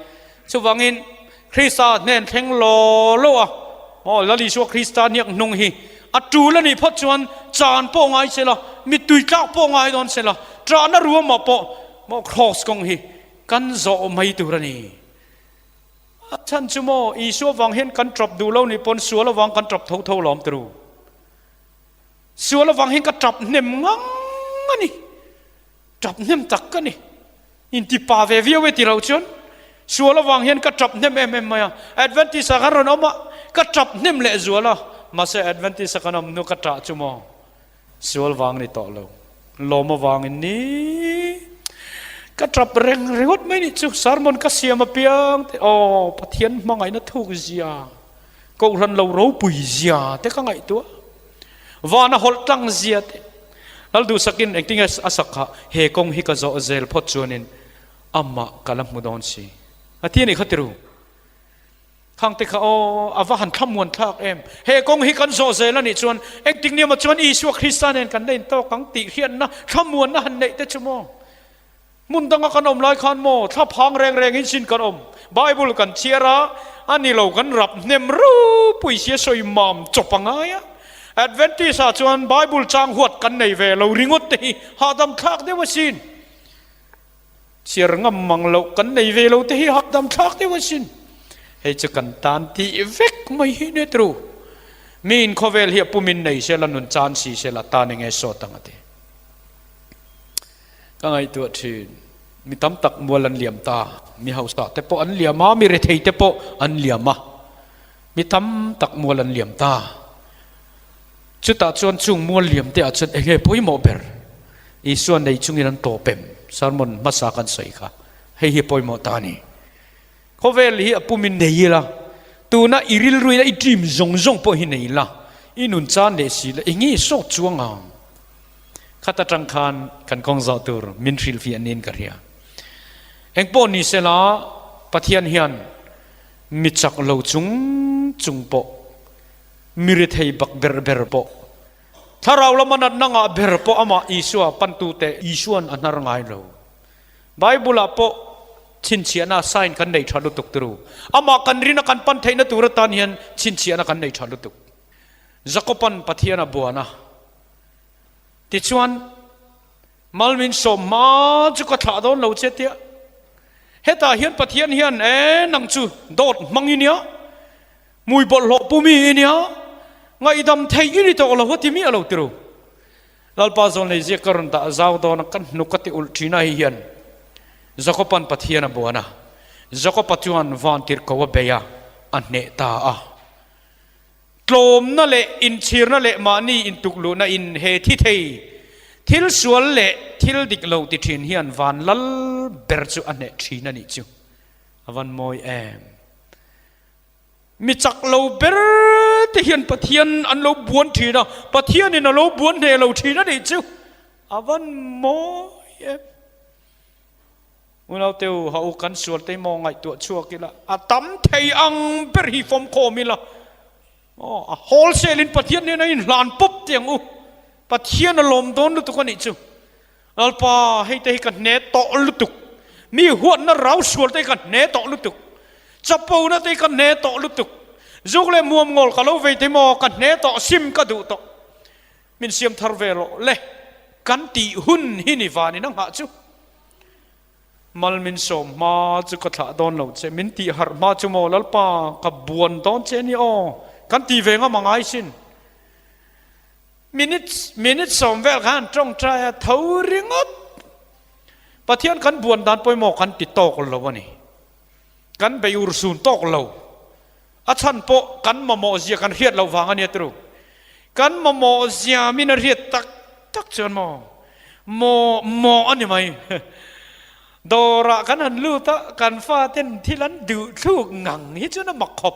Chuvangin Krista hnen thleng law law a, aw Lal Isua Krista hniak hnung hi a tul a nih phawt chuan chan pawh ngai se la, mittui tlak pawh ngai dawn se la, ṭahna ruamah pawh maw Kraws kawng hi kan zawh mai tur a ni. A chhan chu maw Isua vang hian kan ṭap duh lo nih pawn sual avang kan ṭap tho tho lawm turu. Sual avang hian ka ṭap hnem ngang a ni. Ṭap hnem tak ka ni. Inti pa ve viau e ti lo chuan sual avang hian ka ṭap hnem em em mai a. Adventist ah kan rawn awm a, ka ṭap hnem leh zual a. Mahse Adventist a kan awm hnu ka ṭah chu maw sual vang ni tawh lo, lawm avangin ni ka ṭap reng ringawt mai nih chu. Sermon ka siam apiang te aw Pathian hmangaihna thuk zia, Kohhran lo ropui zia te ka ngaihtuah. Vana hawlh tlang zia te. Lal duhsakin engtinge a sak kha he kawng hi ka zawh zel phawt chuanin amah ka la hmu dawn si. A ti a nih kha tiru. Khang te kha aw a va han thlamuan thlak em. He kawng hi kan zawh zel a nih chuan engtik ni emaw chuan Isua Krista nen kan la intawk ang tih hriatna thlamuanna han neih te chu maw. Hmun danga kan awm lai khan maw thlaphang reng rengin sin kan awm. Bible kan chhiar a, a ni lo kan rap hnem ropui sia sawi mam chawp a ngai a. Adventist ah chuan Bible chang huat kan nei ve lo ringawt te hi hahdam thlak deuh asin. Chhiar ngam mang loh kan nei ve lo te hi hahdam thlak deuh asin. Hei chu kan tan tih vek mai hi nia tru. Miin khawvel hi a pumin nei sela nun chan si sela tan enge sawt ang a ti. Ka ngaihtuah thin, mi tam tak mual an liam ta, mi hausa te pawh an liam a, mi rethei te pawh an liam a, mi tam tak mual an liam ta. Chutah chuan chung mual liam te ah chuan eng nge pawimawh ber? Isua nei chungin an tawp em? Sermon hmasa kan sawi kha, hei hi pawimawh ta a ni. Khawvel hi a pumin nei ila, tuna i rilruina i dream zawng zawng pawh hi nei la, i nun chan leh si la, eng nge sawt chuang ang? Khat atang khan kan kawng zawh tur min hrilhfiah niin ka hria. Engpawh ni sela Pathian hian mi chak lo chung chung pawh, mi rethei bak ber ber pawh, thlarau lama natna ngah ber pawh amah Isua pantute Isuan a hnar ngai lo. Bible ah pawh chhinchhiahna sign kan nei tha lutuk turu. Amah kan rina kan pan theihna tur atan hian chhinchhiahna kan nei tha lutuk. Jakoban Pathian a buan a. Tichuan, Mal min sawm hma chu ka thlah dawn lo che tia. Hetah hian Pathian hian, E, nang chu dawt hmang i nia, hmui bawlhhlawh pu mi i nia, ngaihdam theih i ni tawh lo a ti miah lo tiru. Lalpa zawn lei ziak ka rawn dah zau dawn a, ka hnuk a ti ulh thin a hei hian Jakoban Pathian a buan a, Jakoba chuan vantirhko a bei a, a hneh ta a. Tlawmna leh inchhirna leh mahni intukluhna in he thi thei thil sual leh thil dik lo ti thin hian van lal ber chu a hneh thin a nih chu a van mawi em. Mi chak lo ber te hian Pathian an lo buan thin a, Pathianin a lo buan hneh lo thin a nih chu a van mawi em. Unau teu ha u kan sual te maw ngaihtuah chhuak ila a tam thei ang ber hi fawmkhawm ila aw a wholesale in Pathian nen a inhlan pawp teh ang u Pathian a lawm dawn lutuk a nih chu Lalpa hei te hi ka hne tawh lutuk mi huatna rau sual te hi ka hne tawh lutuk chapo na te hi ka hne tawh lutuk zuk leh muam ngawl ka lo vei te maw ka hne tawh sim ka duh tawh min siam thar ve rawh le kan tih hun hi ni vanin a nghah chu. Mal min sawm hma chu ka thlah dawn lo che, min tih harh hma chu maw Lalpa ka buan dawn che ni aw, kan ti ve ngam a ngai sin. Minute minute sawm vel khan tawngtai a tho ringawt. Pathian kan buan dan pawimawh kan ti tawk lo a ni. Kan bei ur sun tawk lo. A chhan pawh kan mamawh zia kan hriat loh vang a nia turu. Kan mamawh zia min a hriat tak tak chuan maw maw maw a ni mai. Dawrah kan han lut a, kan faten thil an duh thluk ngang hi chuan a mak khawp.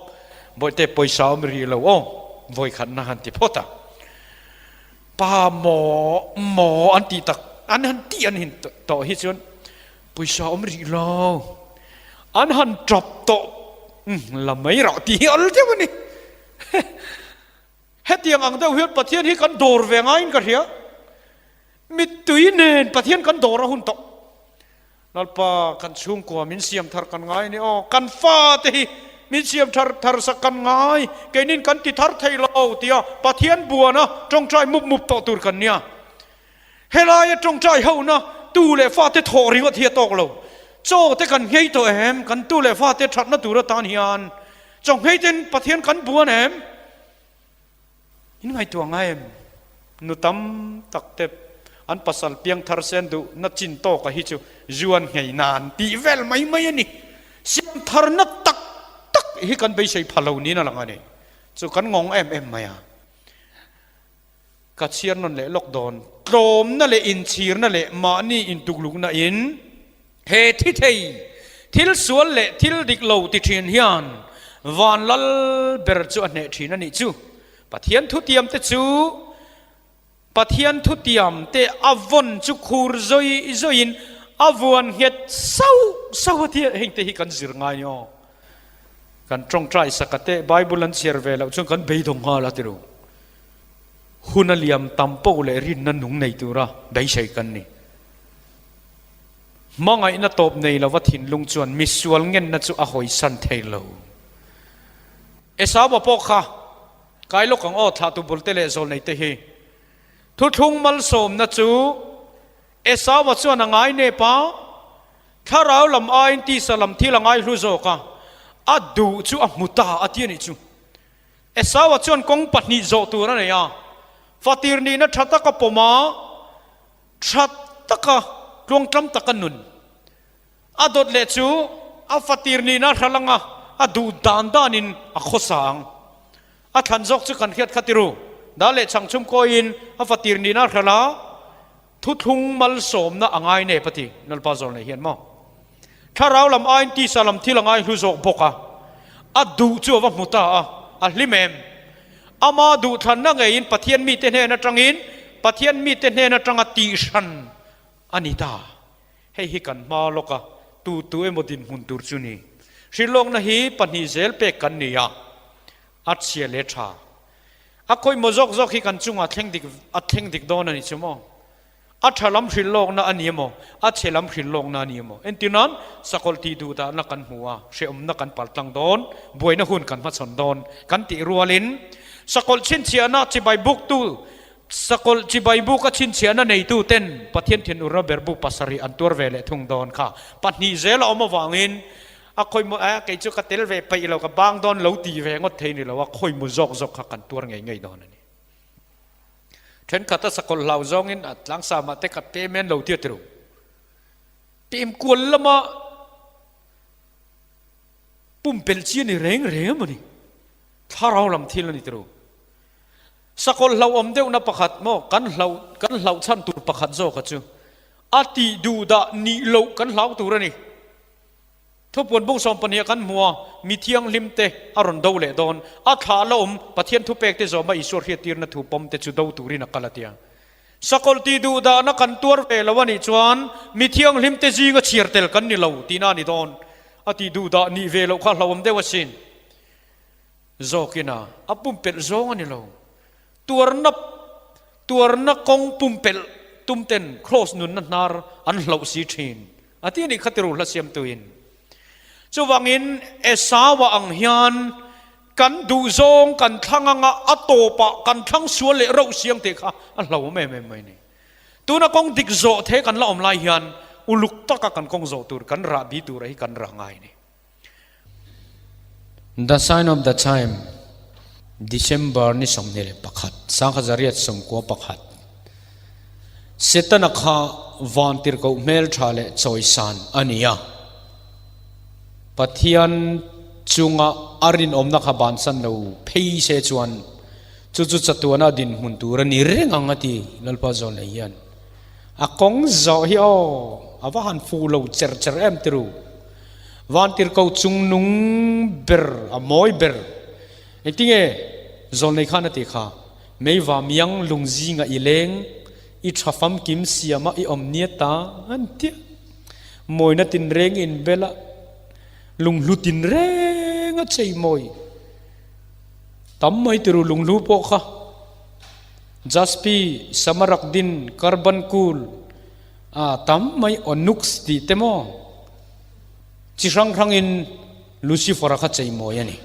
Bawihte pawisa awm rih lo aw, vawikhatna han ti phawt a. Pa maw maw an tih tak, an han tih an hin tawh hi chuan Pawisa awm rih lo, an han tap tawh la mai rah tih hi al deuh a ni. Hetiang ang deuh hian Pathian hi kan dawr ve ngaiin ka hria. Mittui nen Pathian kan dawr a hun tawh. Lalpa kan chhungkua min siam thar kan ngai a ni aw, kan fate hi min siam thar thar sak kan ngai, keinin kan ti thar thei lo tia Pathian buana tawngtai mup mup tawh tur kan nia. Helaia tawngtai hona tu leh fate thawh ringawt hi a tawk lo. Chaw te kan nghei tawh em? Kan tu leh fate thatna tur atan hian chaw nghei ten Pathian kan buan em? In ngaihtuah ngai em? Nu tam tak te an pasal piang thar sen duh na chin tawka hi chu zuan nghei nan tih vel mai mai a ni. Siam tharna tak tak hi kan beisei pha lo niin a lang a ni. Chu kan ngawng em em mai a. Ka chhiar nawn leh lawk dawn. Tlawmna leh inchhirna leh mahni intuklukna in he thi thei thil sual leh thil dik lo ti thin hian van lal ber chu a hneh thin a nih chu. Pathian thutiam te chu Pathian thutiam te a vawn chu khur zawi zawiin a vuan nghet sauh sauh a tia heng te hi kan zir ngai ni aw. Kan tawngtai saka te Bible an chhiar ve loh chuan kan beidawng nghal a ti ru. Hun a liam tam poh leh rinna nung nei tura beisei kan ni. Hmangaihna tawp nei lova thinlung chuan misual ngenna chu a hawisan thei lo. Esau-a pawh kha kai lawk ang aw thlahtu bulte leh zawlnei te hi. Thuthlung malsawmna chu Esau-a chuan a ngai nep a, thlarau lam aiin tisa lam thil a ngai hlu zawk a, a duh chu a hmu ta a ti a nih chu. Esau-a chuan kawng pahnih zawh tur a nei a, fatir nihna tha taka pawm a, tha taka tluangtlam taka nun. A dawt leh chu a fatir nihna hral anga a duh dan danin a khawsa ang. A thlan zawk chu kan hriat kha tiru, dah leh chhang chhum kawiin a fatir nihna hral a, Thuthlung malsawmna a ngai nep a ti, Lalpa Zawlnei hian maw? Thlarau lam aiin tisa lam thil a ngai hlu zawk bawk a, a duh chu a va hmu ta a, a hlim em? Ama duhthlanna ngeiin Pathian mite hnen atangin Pathian mite hnen atanga tihhran a ni ta. Hei hi kan hma lawk a, tu tu emaw dinhmun tur chu ni. Hrilhlawkna hi pahnih zel pek kan ni a, a chhia leh tha. A khawihmaw zawk zawk hi kan chungah thleng dik a thleng dik dawn a ni chu maw? A tha lam hrilh lawkna a ni emaw, a chhe lam hrilh lawkna a ni emaw? Entirnan, sakawlh tih duh dahna kan hmu a, hrehawmna kan pal tlang dawn, buaina hun kan hmachhawn dawn kan tih rualin, sakawlh chhinchhiahna chibai buktu, sakawlh chibai buka chhinchhiahna neitu ten Pathian thinurna berbu pasarih an tuar ve leh thung dawn kha pahnih zel a awm avangin A khawimaw a kei chu ka tel ve peih lo, ka bang dawn lo ti ve ngawt thei ni lo a, khawimaw zawk zawk kha kan tuar ngei ngei dawn a ni. Thenkhat a sakawlh hlau zawngin a tlangsamah te ka pem en lo tia ti ru. Pem kual lama pumpelh chi a ni reng reng emaw ni, thlarau lam thil a ni ti ru. Sakawlh hlauhawm deuhna pakhat maw kan hlauh kan hlauh chhan tur pakhat zawka chu a tih duh dah nih loh kan hlau tur a ni. Thupuan bung 12 ah kan hmu a, mi thianghlim te a rawn do leh dawn. A thlah la awm Pathian thupek te zawma Isua hriattirna thu pawm te chu do turin a kal a tia. Sakawlh tih duh dahna kan tuar ve lo a nih chuan mi thianghlim te zinga chhiar tel kan ni lo tihna a ni dawn. A tih duh dah nih ve loh kha hlauhawm deuh asin. Zawkin a, a pumpelh zawng a ni lo. Tuarna, tuarna kawng pumpelh tum ten Kraws nunna hnar an hloh si thin a ti a nih kha ti ruhla siamtuin. Chuvangin Esau-a ang hian kan duhzawng kan thlang anga a tawpah kan thlang sual leh rauh siang tih kha a hlauhawm em em mai a ni. Tuna kawng dik zawh the kan la awm lai hian uluk taka kan kawng zawh tur kan rahbi tura hi kan rah ngai a ni. The Sign of the Time, December ni 21, 1991. Setana kha vantirhkoh hmeltha leh chawisan a ni a. Pathian chunga a rinawmna kha bansan lo phei se chuan chu chu chatuana dinhmun tur a ni reng ang a ti Lalpa Zawlnei hian. A kawng zawh hi aw, a va han fuh lo cher cher em ti ru. Vantirhkoh chung nung ber, a mawi ber. Engtinge Zawlnei khan a ti kha, Meiva miang lung zinga i leng, i tha famkim siama i awm nia ta an tia. Mawina tinreng in bel a, lunghlu tinreng a chei mawi. Tam mai ti ru lunghlu pawh kha. Jaspi, Samarakdin, Karbankul, A tam mai Onyx tih te maw? Chi hrang hrangin Lucifer-a kha cheimawi a ni.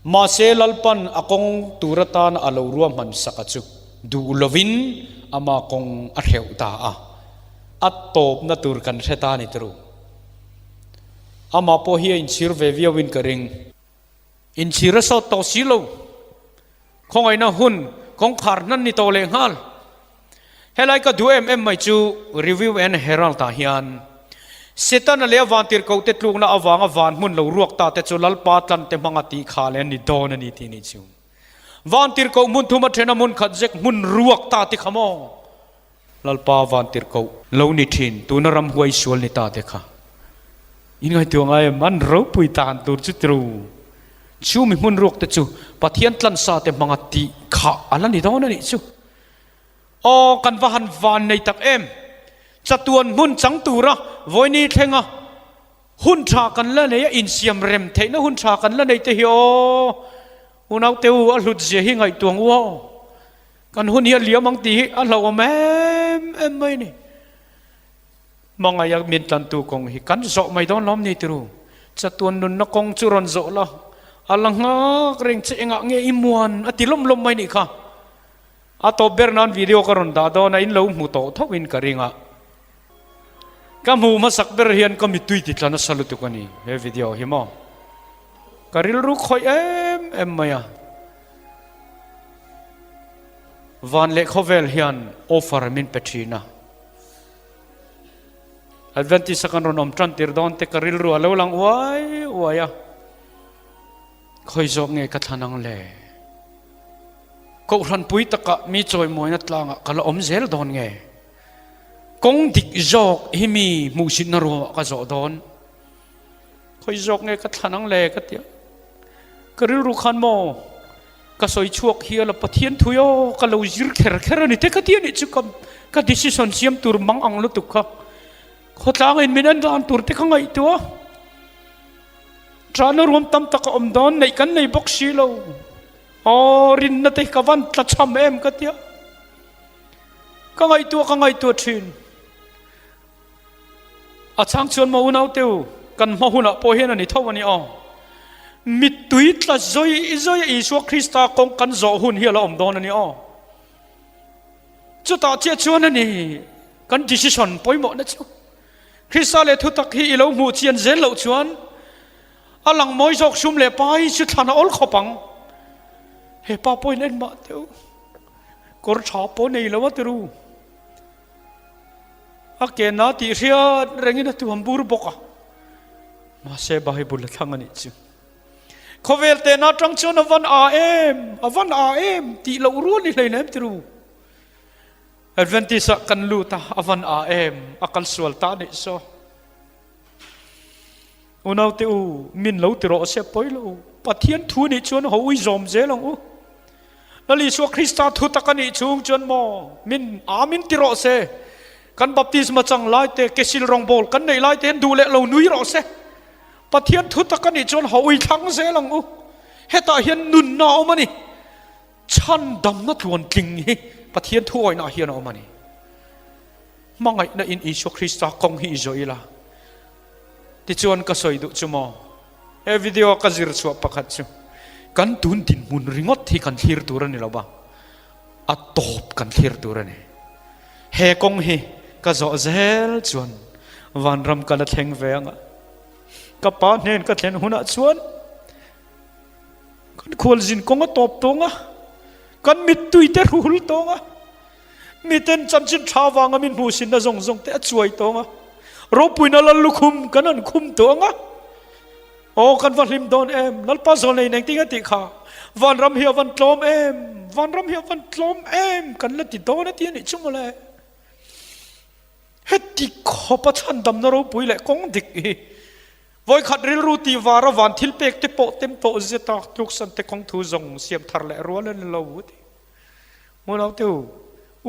Mahse Lalpan a kawng tur atana a lo ruahman saka chu duh lovin ama kawng a hreuh ta a, a tawpna tur kan hre ta a ni turu. Amah pawh hi a inchhir ve viauin ka ring. Inchhir a sawt tawh si lo. Khawngaihna hun kawngkhar hnan ni tawh leh nghal. Helai ka duh em em mai chu Review and Herald ah hian Setana leh a vantirhkoh te tlukna avanga van hmun lo ruak ta te chu Lalpa tlan te hmanga tih kha leh an ni dawn a ni tih nih chu. Vantirhkoh hmun thum a then a hmun khat zek hmun ruak ta te kha maw? Lalpa vantirhkoh lo ni thin tuna ramhuai sual ni ta te kha in ngaihtuah ngai em? An ropui tan tur chu tiru chu mi hmun ruak te chu Pathian tlansa te hmanga tih kha a la ni dawn a nih chu. Aw kan va han van nei tak em! Chatuan hmun chang tura vawini thlenga hun tha kan la nei a, insiam rem theihna hun tha kan la nei te hi aw unaute u a hlut zia hi ngaihtuah ang u aw. Kan hun hi a liam ang tih hi a hlauhawm em em mai a ni. Hmangaih a min tlantu kawng hi kan zawh mai dawn lawm ni tiru. Chatuan nunna kawng chu rawn zawh la, a la nghak reng che engah nge i muan a ti lawm lawm mai nih kha. A tawp ber nan video ka rawn dah dawn a, in lo hmu tawh tho in ka ring a. Ka hmuh hmasak ber hian ka mittui ti tla nasa lutuk a ni he video hi maw. Ka rilru khawih em em mai a. Van leh khawvel hian offer min pe thin a. Adventist a kan rawn awm tan tir dawn te ka rilru a lo lang uai uai a. Khawi zawk nge ka thlan ang le? Kohhran pui takah mi chawimawina tlangah ka la awm zel dawn nge? Kawng dik zawk hi mi hmuhsitna ruamah ka zawh dawn? Khawi zawk nge ka thlan ang le ka ti a. Ka rilru khan maw ka sawi chhuak hial a Pathian thui aw ka lo zir kher kher a ni te ka ti a nih chu ka ka decision siam tur mang ang lutuk kha. Khawtlangin min en dan tur te ka ngaihtuah a. Ṭahna ruam tam tak a awm dawn neih kan nei bawk si lo. Aw rinna te hi ka van tla chham em ka ti a. Ka ngaihtuah ka ngaihtuah ṭhin. A chhang chuan maw unaute u, kan hma hunah pawh hian a ni tho a ni aw. Mittui tla zawi zawi a Isua Krista kawng kan zawh hun hi a la awm dawn a ni aw. Chutah chiah chuan a ni kan decision pawimawhna chu. Krista leh thutak hi i lo hmuh chian zel loh chuan a lang mawi zawk sum leh pai chu thlan a awl khawp ang. He pa pawhin en mah teh u, kawr tha pawh nei lo a ti ru. A ke na tih hriat rengin a tuam bur bawk a. Mahse Bible a thlang a nih chu. Khawvel tehna atang chuan a van a em, a van a em tih loh rual ni hleinem ti ru. Adventist ah kan lut a, a van a em, a kal sual ta nih saw. Unaute u, min lo ti rawh se pawi lo u. Pathian thu nih chuan ho ui zawm zel ang u. Lal Isua Krista thu tak a nih chhung chuan maw min a min ti rawh se. Kan baptisma chang lai te, kesil rawngbawl kan neih lai te hian duh leh lo nui rawh se. Pathian thu tak a nih chuan ho ui thlang zel ang u. Hetah hian nunna a awm a ni. Chhandamna tluantling hi Pathian thuawihna ah hian a awm a ni. Hmangaihna in Isua Krista kawng hi i zawh ila. Tichuan ka sawi duh chu maw? He video a ka zir chhuah pakhat chu kan tun dinhmun ringawt hi kan thlir tur a ni lo va, a tawp kan thlir tur a ni. He kawng hi ka zawh zel chuan vanram ka la thleng ve ang a, ka pa hnen ka thlen hunah chuan kan khualzin kawng a tawp tawng a, kan mittui te hruhul tawng a. Miten chanchin tha vanga min hmuhsinna zawng zawng te a chuai tawng a, ropuina lal lukhum kan han khum tawng a, aw kan va hlim dawn em, Lalpa zawlnei in engtin a tih kha, vanram hi a van tlawm em, vanram hi a van tlawm em kan la ti dawn a ti a nih chu mawle. Heti khawpa chhandamna ropui leh kawng dik hi vawikhat rilru tih vara van thil pek te pawh tem tawh zeta tluksan te kawng thu zawng siam thar leh rual a ni lo a ti. Unau te u,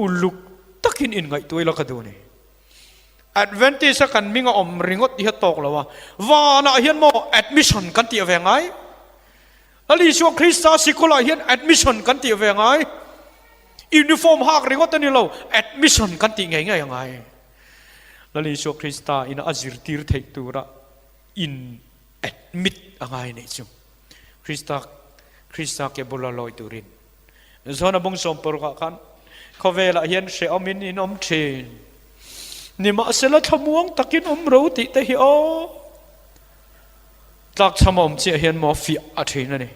uluk takin inngaihtuah ila ka duh ni. Adventist a kan hming a awm ringawt hi a tawk lo a, vanah hian maw admission kan tih ve ngai? Lal Isua Krista sikulah hian admission kan tih ve ngai? Uniform hak ringawt a ni lo, admission kan tih ngei ngei a ngai. Lal Isua Krista ina a zirtir theih tura in admit a ngai nih chu. Krista Krista ke bula lawi turin. Zona bung 60 ah khan khawvelah hian hrehawmin in awm thin. Nimahsela thlamuang takin awm ro tih te hi aw tlakchham a awm chiah hian maw fiah a thin a ni.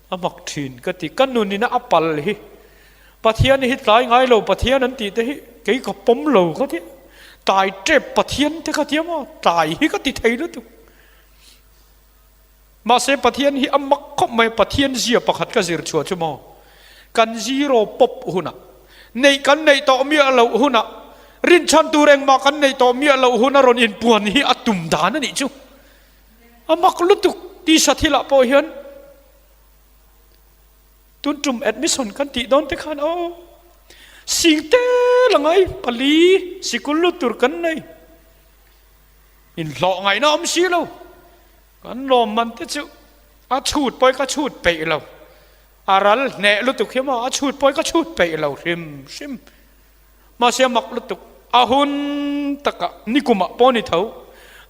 A mak thin ka ti ka nunin a pal hi Pathian hi tlai ngai lo Pathian an tih te hi kei ka pawm lo ka ti. Tlai tep Pathian te ka ti a maw tlai hi ka ti thei lutuk. Mahse Pathian hi a mak khawp mai, Pathian zia pakhat ka zir chhuah chu maw? Kan zero pawp hunah, neih kan neih tawh miah loh hunah, rinchhan tur engmah kan neih tawh miah loh huna rawn inpuan hi a tum dan a nih chu. A mak lutuk tisa thilah pawh hian tun tum admission kan tih dawn te khan aw sing tel a ngai pali sikul lut tur kan nei. Inhlawh ngaihna awm si lo. Kan lawmman te chu a chhut pawi ka chhut peih lo. A ral hneh lutuk hi maw a chhut pawi ka chhut peih lo hrim hrim. Mahse a mak lutuk. A hun takah nikumah pawh ni tho.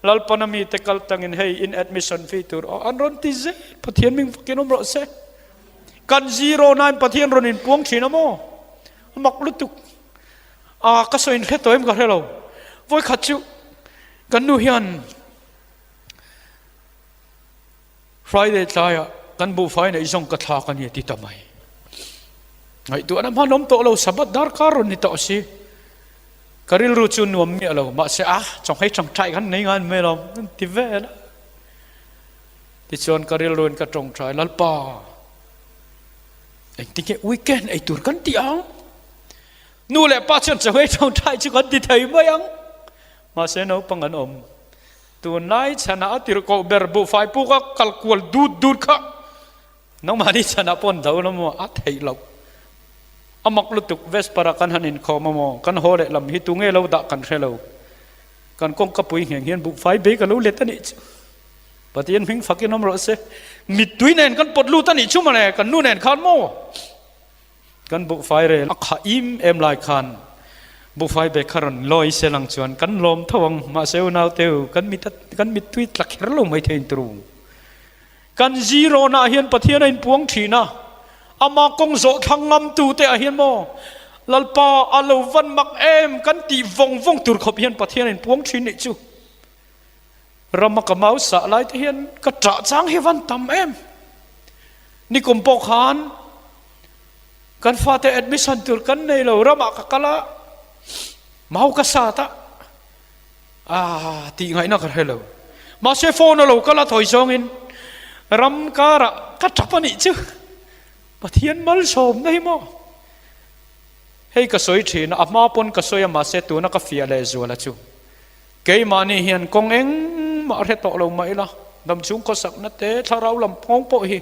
Lalpana mite kal tangin hei in admission fee tur aw an rawn ti zel. Pathian ming fakin awm rawh se. Kan 09 Pathian rawn inpuang thin a maw? A mak lutuk. A ka sawi in hre tawh em ka hre lo. Vawikhat chu kan nu hian Friday tlaiah kan buhfai neih zawng ka thlak a ni a ti ta mai. Ngaihtuahna hman awm tawh lo Sabbath darkar rawn ni tawh si. Ka rilru chu nuam miah lo mahse a chawnghei tangtai kan nei ngai mai lo an ti vel a. Tichuan ka rilruin ka tawngtai Lalpa engtinge weekend ei tur kan tih ang? Nu leh pa chuan chawnghei tawngtai chu kan ti thei mai ang. Mahse naupang an awm. Tunlai chhanah a tirhkoh ber buhfai puk a kal kual dut dut kha nangmahni chhanah pawh an do lo maw? A theih loh. A mak lutuk Vesper ah kan han inkhawm a maw? Kan haw leh lam hi tunge lo dah kan hre lo. Kan kawngka pui ngheng hian buhfai bei ka lo let a nih chu. Pathian hming fakin awm rawh se. Mittui nen kan pawt lut a nih chu mawle kan nu nen khan maw? Kan buhfai rel a khah im em lai khan buhfai bag kha rawn lawi se lang chuan kan lawm tho ang. Mahse unau teu kan mit kan mittui tla kher lo mai thei turu. Kan zero na hian Pathian a inpuang thin a, ama kawng zawh thlang ngam tu te ah hian maw Lalpa a lo van mak em kan tih vawng vawng tur khawp hian Pathian a inpuang thin nih chu. Rama ka mau sah lai te hian ka ṭah chang hi van tam em. Nikum pawh khan kan fate admission tur kan nei lo ramah ka kal a, mau ka sat a, ah tih ngaihna ka hre lo. Mahse phone a lo kal a thawi zawngin. Ram karah ka tap a nih chu. Pathian malsawmna hi maw? Hei ka sawi thin a, a hma pawn ka sawi a mahse tuna ka fiah leh zual a chu. Keimahni hian kawng engmah hre tawh lo mah ila, damchhung khawsakna te, thlarau lam nghawng pawh hi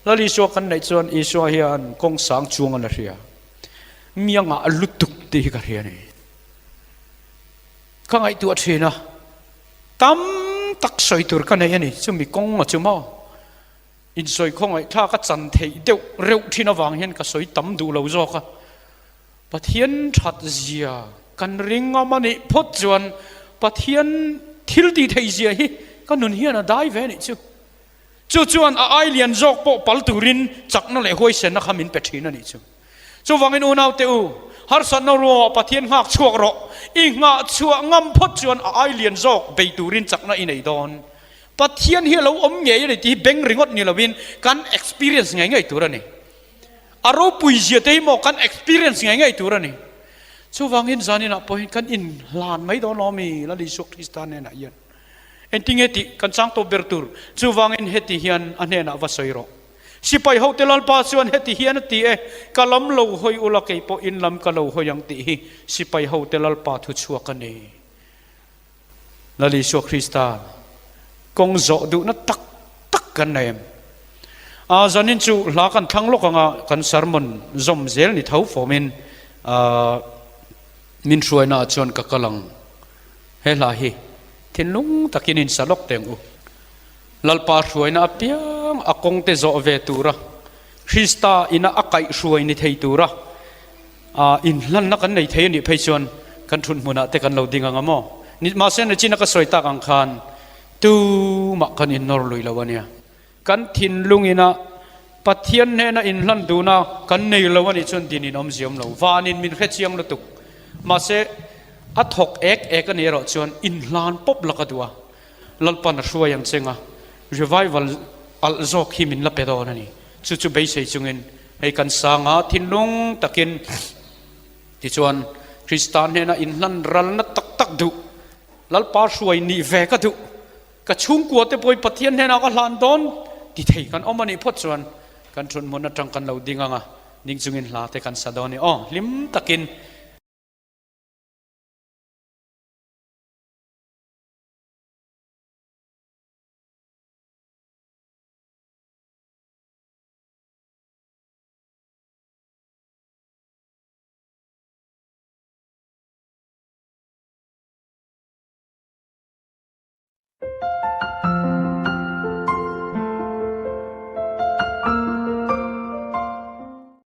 Lal Isua kan neih chuan Isua hian kawng sang chuang a la hria. Mi a ngah lutuk tih hi ka hria a ni. Ka ngaihtuah thin a, tam tak sawi tur ka nei a ni, chumi kawng a chu maw? Insawi khawngaihthlak a chan theih deuh reuh thin avang hian ka sawi tam duh lo zawk a. Pathian that zia kan ring ngam a nih phawt chuan Pathian thil tih theih zia hi ka nun hian a dai ve a nih chu. Chu chuan a ai lian zawk pawh pal turin chakna leh huaisenna kha min pe thin a nih chu. Chuvangin unaute u, harsatna ruangah Pathian nghak chhuak rawh. I nghah chhuah ngam phawt chuan a ai lian zawk bei turin chakna i nei dawn. Pathian hi a lo awm ngei a ni tih hi beng ringawt ni lovin kan experience ngei ngei tur a ni. A ropui zia te hi maw kan experience ngei ngei tur a ni. Chuvangin zaninah pawh hian kan inhlan mai dawn lo ami Lal Isua Krista hnenah hian. Engtinge tih kan chang tawp ber tur. Chuvangin heti hian a hnenah va sawi rawh. Sipai hote Lalpa chuan heti hian a ti e, Ka lam lo hawi ula kei pawh in lam ka lo hawi ang tih hi sipai hote Lalpa thu chhuak a ni. Lal Isua Krista kawng zawh duhna tak tak kan nei em? A zanin chu hla kan thlang lawk anga kan sermon zawm zel ni tho fawmin min hruaina ah chuan ka kal ang. He hla hi thinlung takin in sa lawk teng u. Lalpa hruaina apiang a kawngte zawh ve tura Krista ina a kaihhruai ni thei tura Inhlanna kan nei thei a nih phei chuan kan thut hmunah te kan lo ding ang a maw? Mahse nachina ka sawi tak ang khan tumah kan innawr lui lo a nia. Kan thinlung ina Pathian hnena inhlan duhna kan nei lo a nih chuan din in awmzia awm lo. Vanin min hre chiang lutuk. Mahse a thawk ek ek a nih erawh chuan inhlan pawp la ka duh a. Lalpan a hruai ang cheng a, revival alh zawk hi min la pe dawn a ni. Chu chu beisei chungin hei kan sang a, thinlung takin tichuan Krista hnena inhlan ralna tak tak duh, Lalpa hruai nih ve ka duh, ka chhungkua te pawhin Pathian hnenah ka hlan dawn ti thei kan awm a nih phawt chuan kan thunhmun atang kan lo ding ang a, ding chungin hla te kan sa dawn a ni. Aw, hlim takin.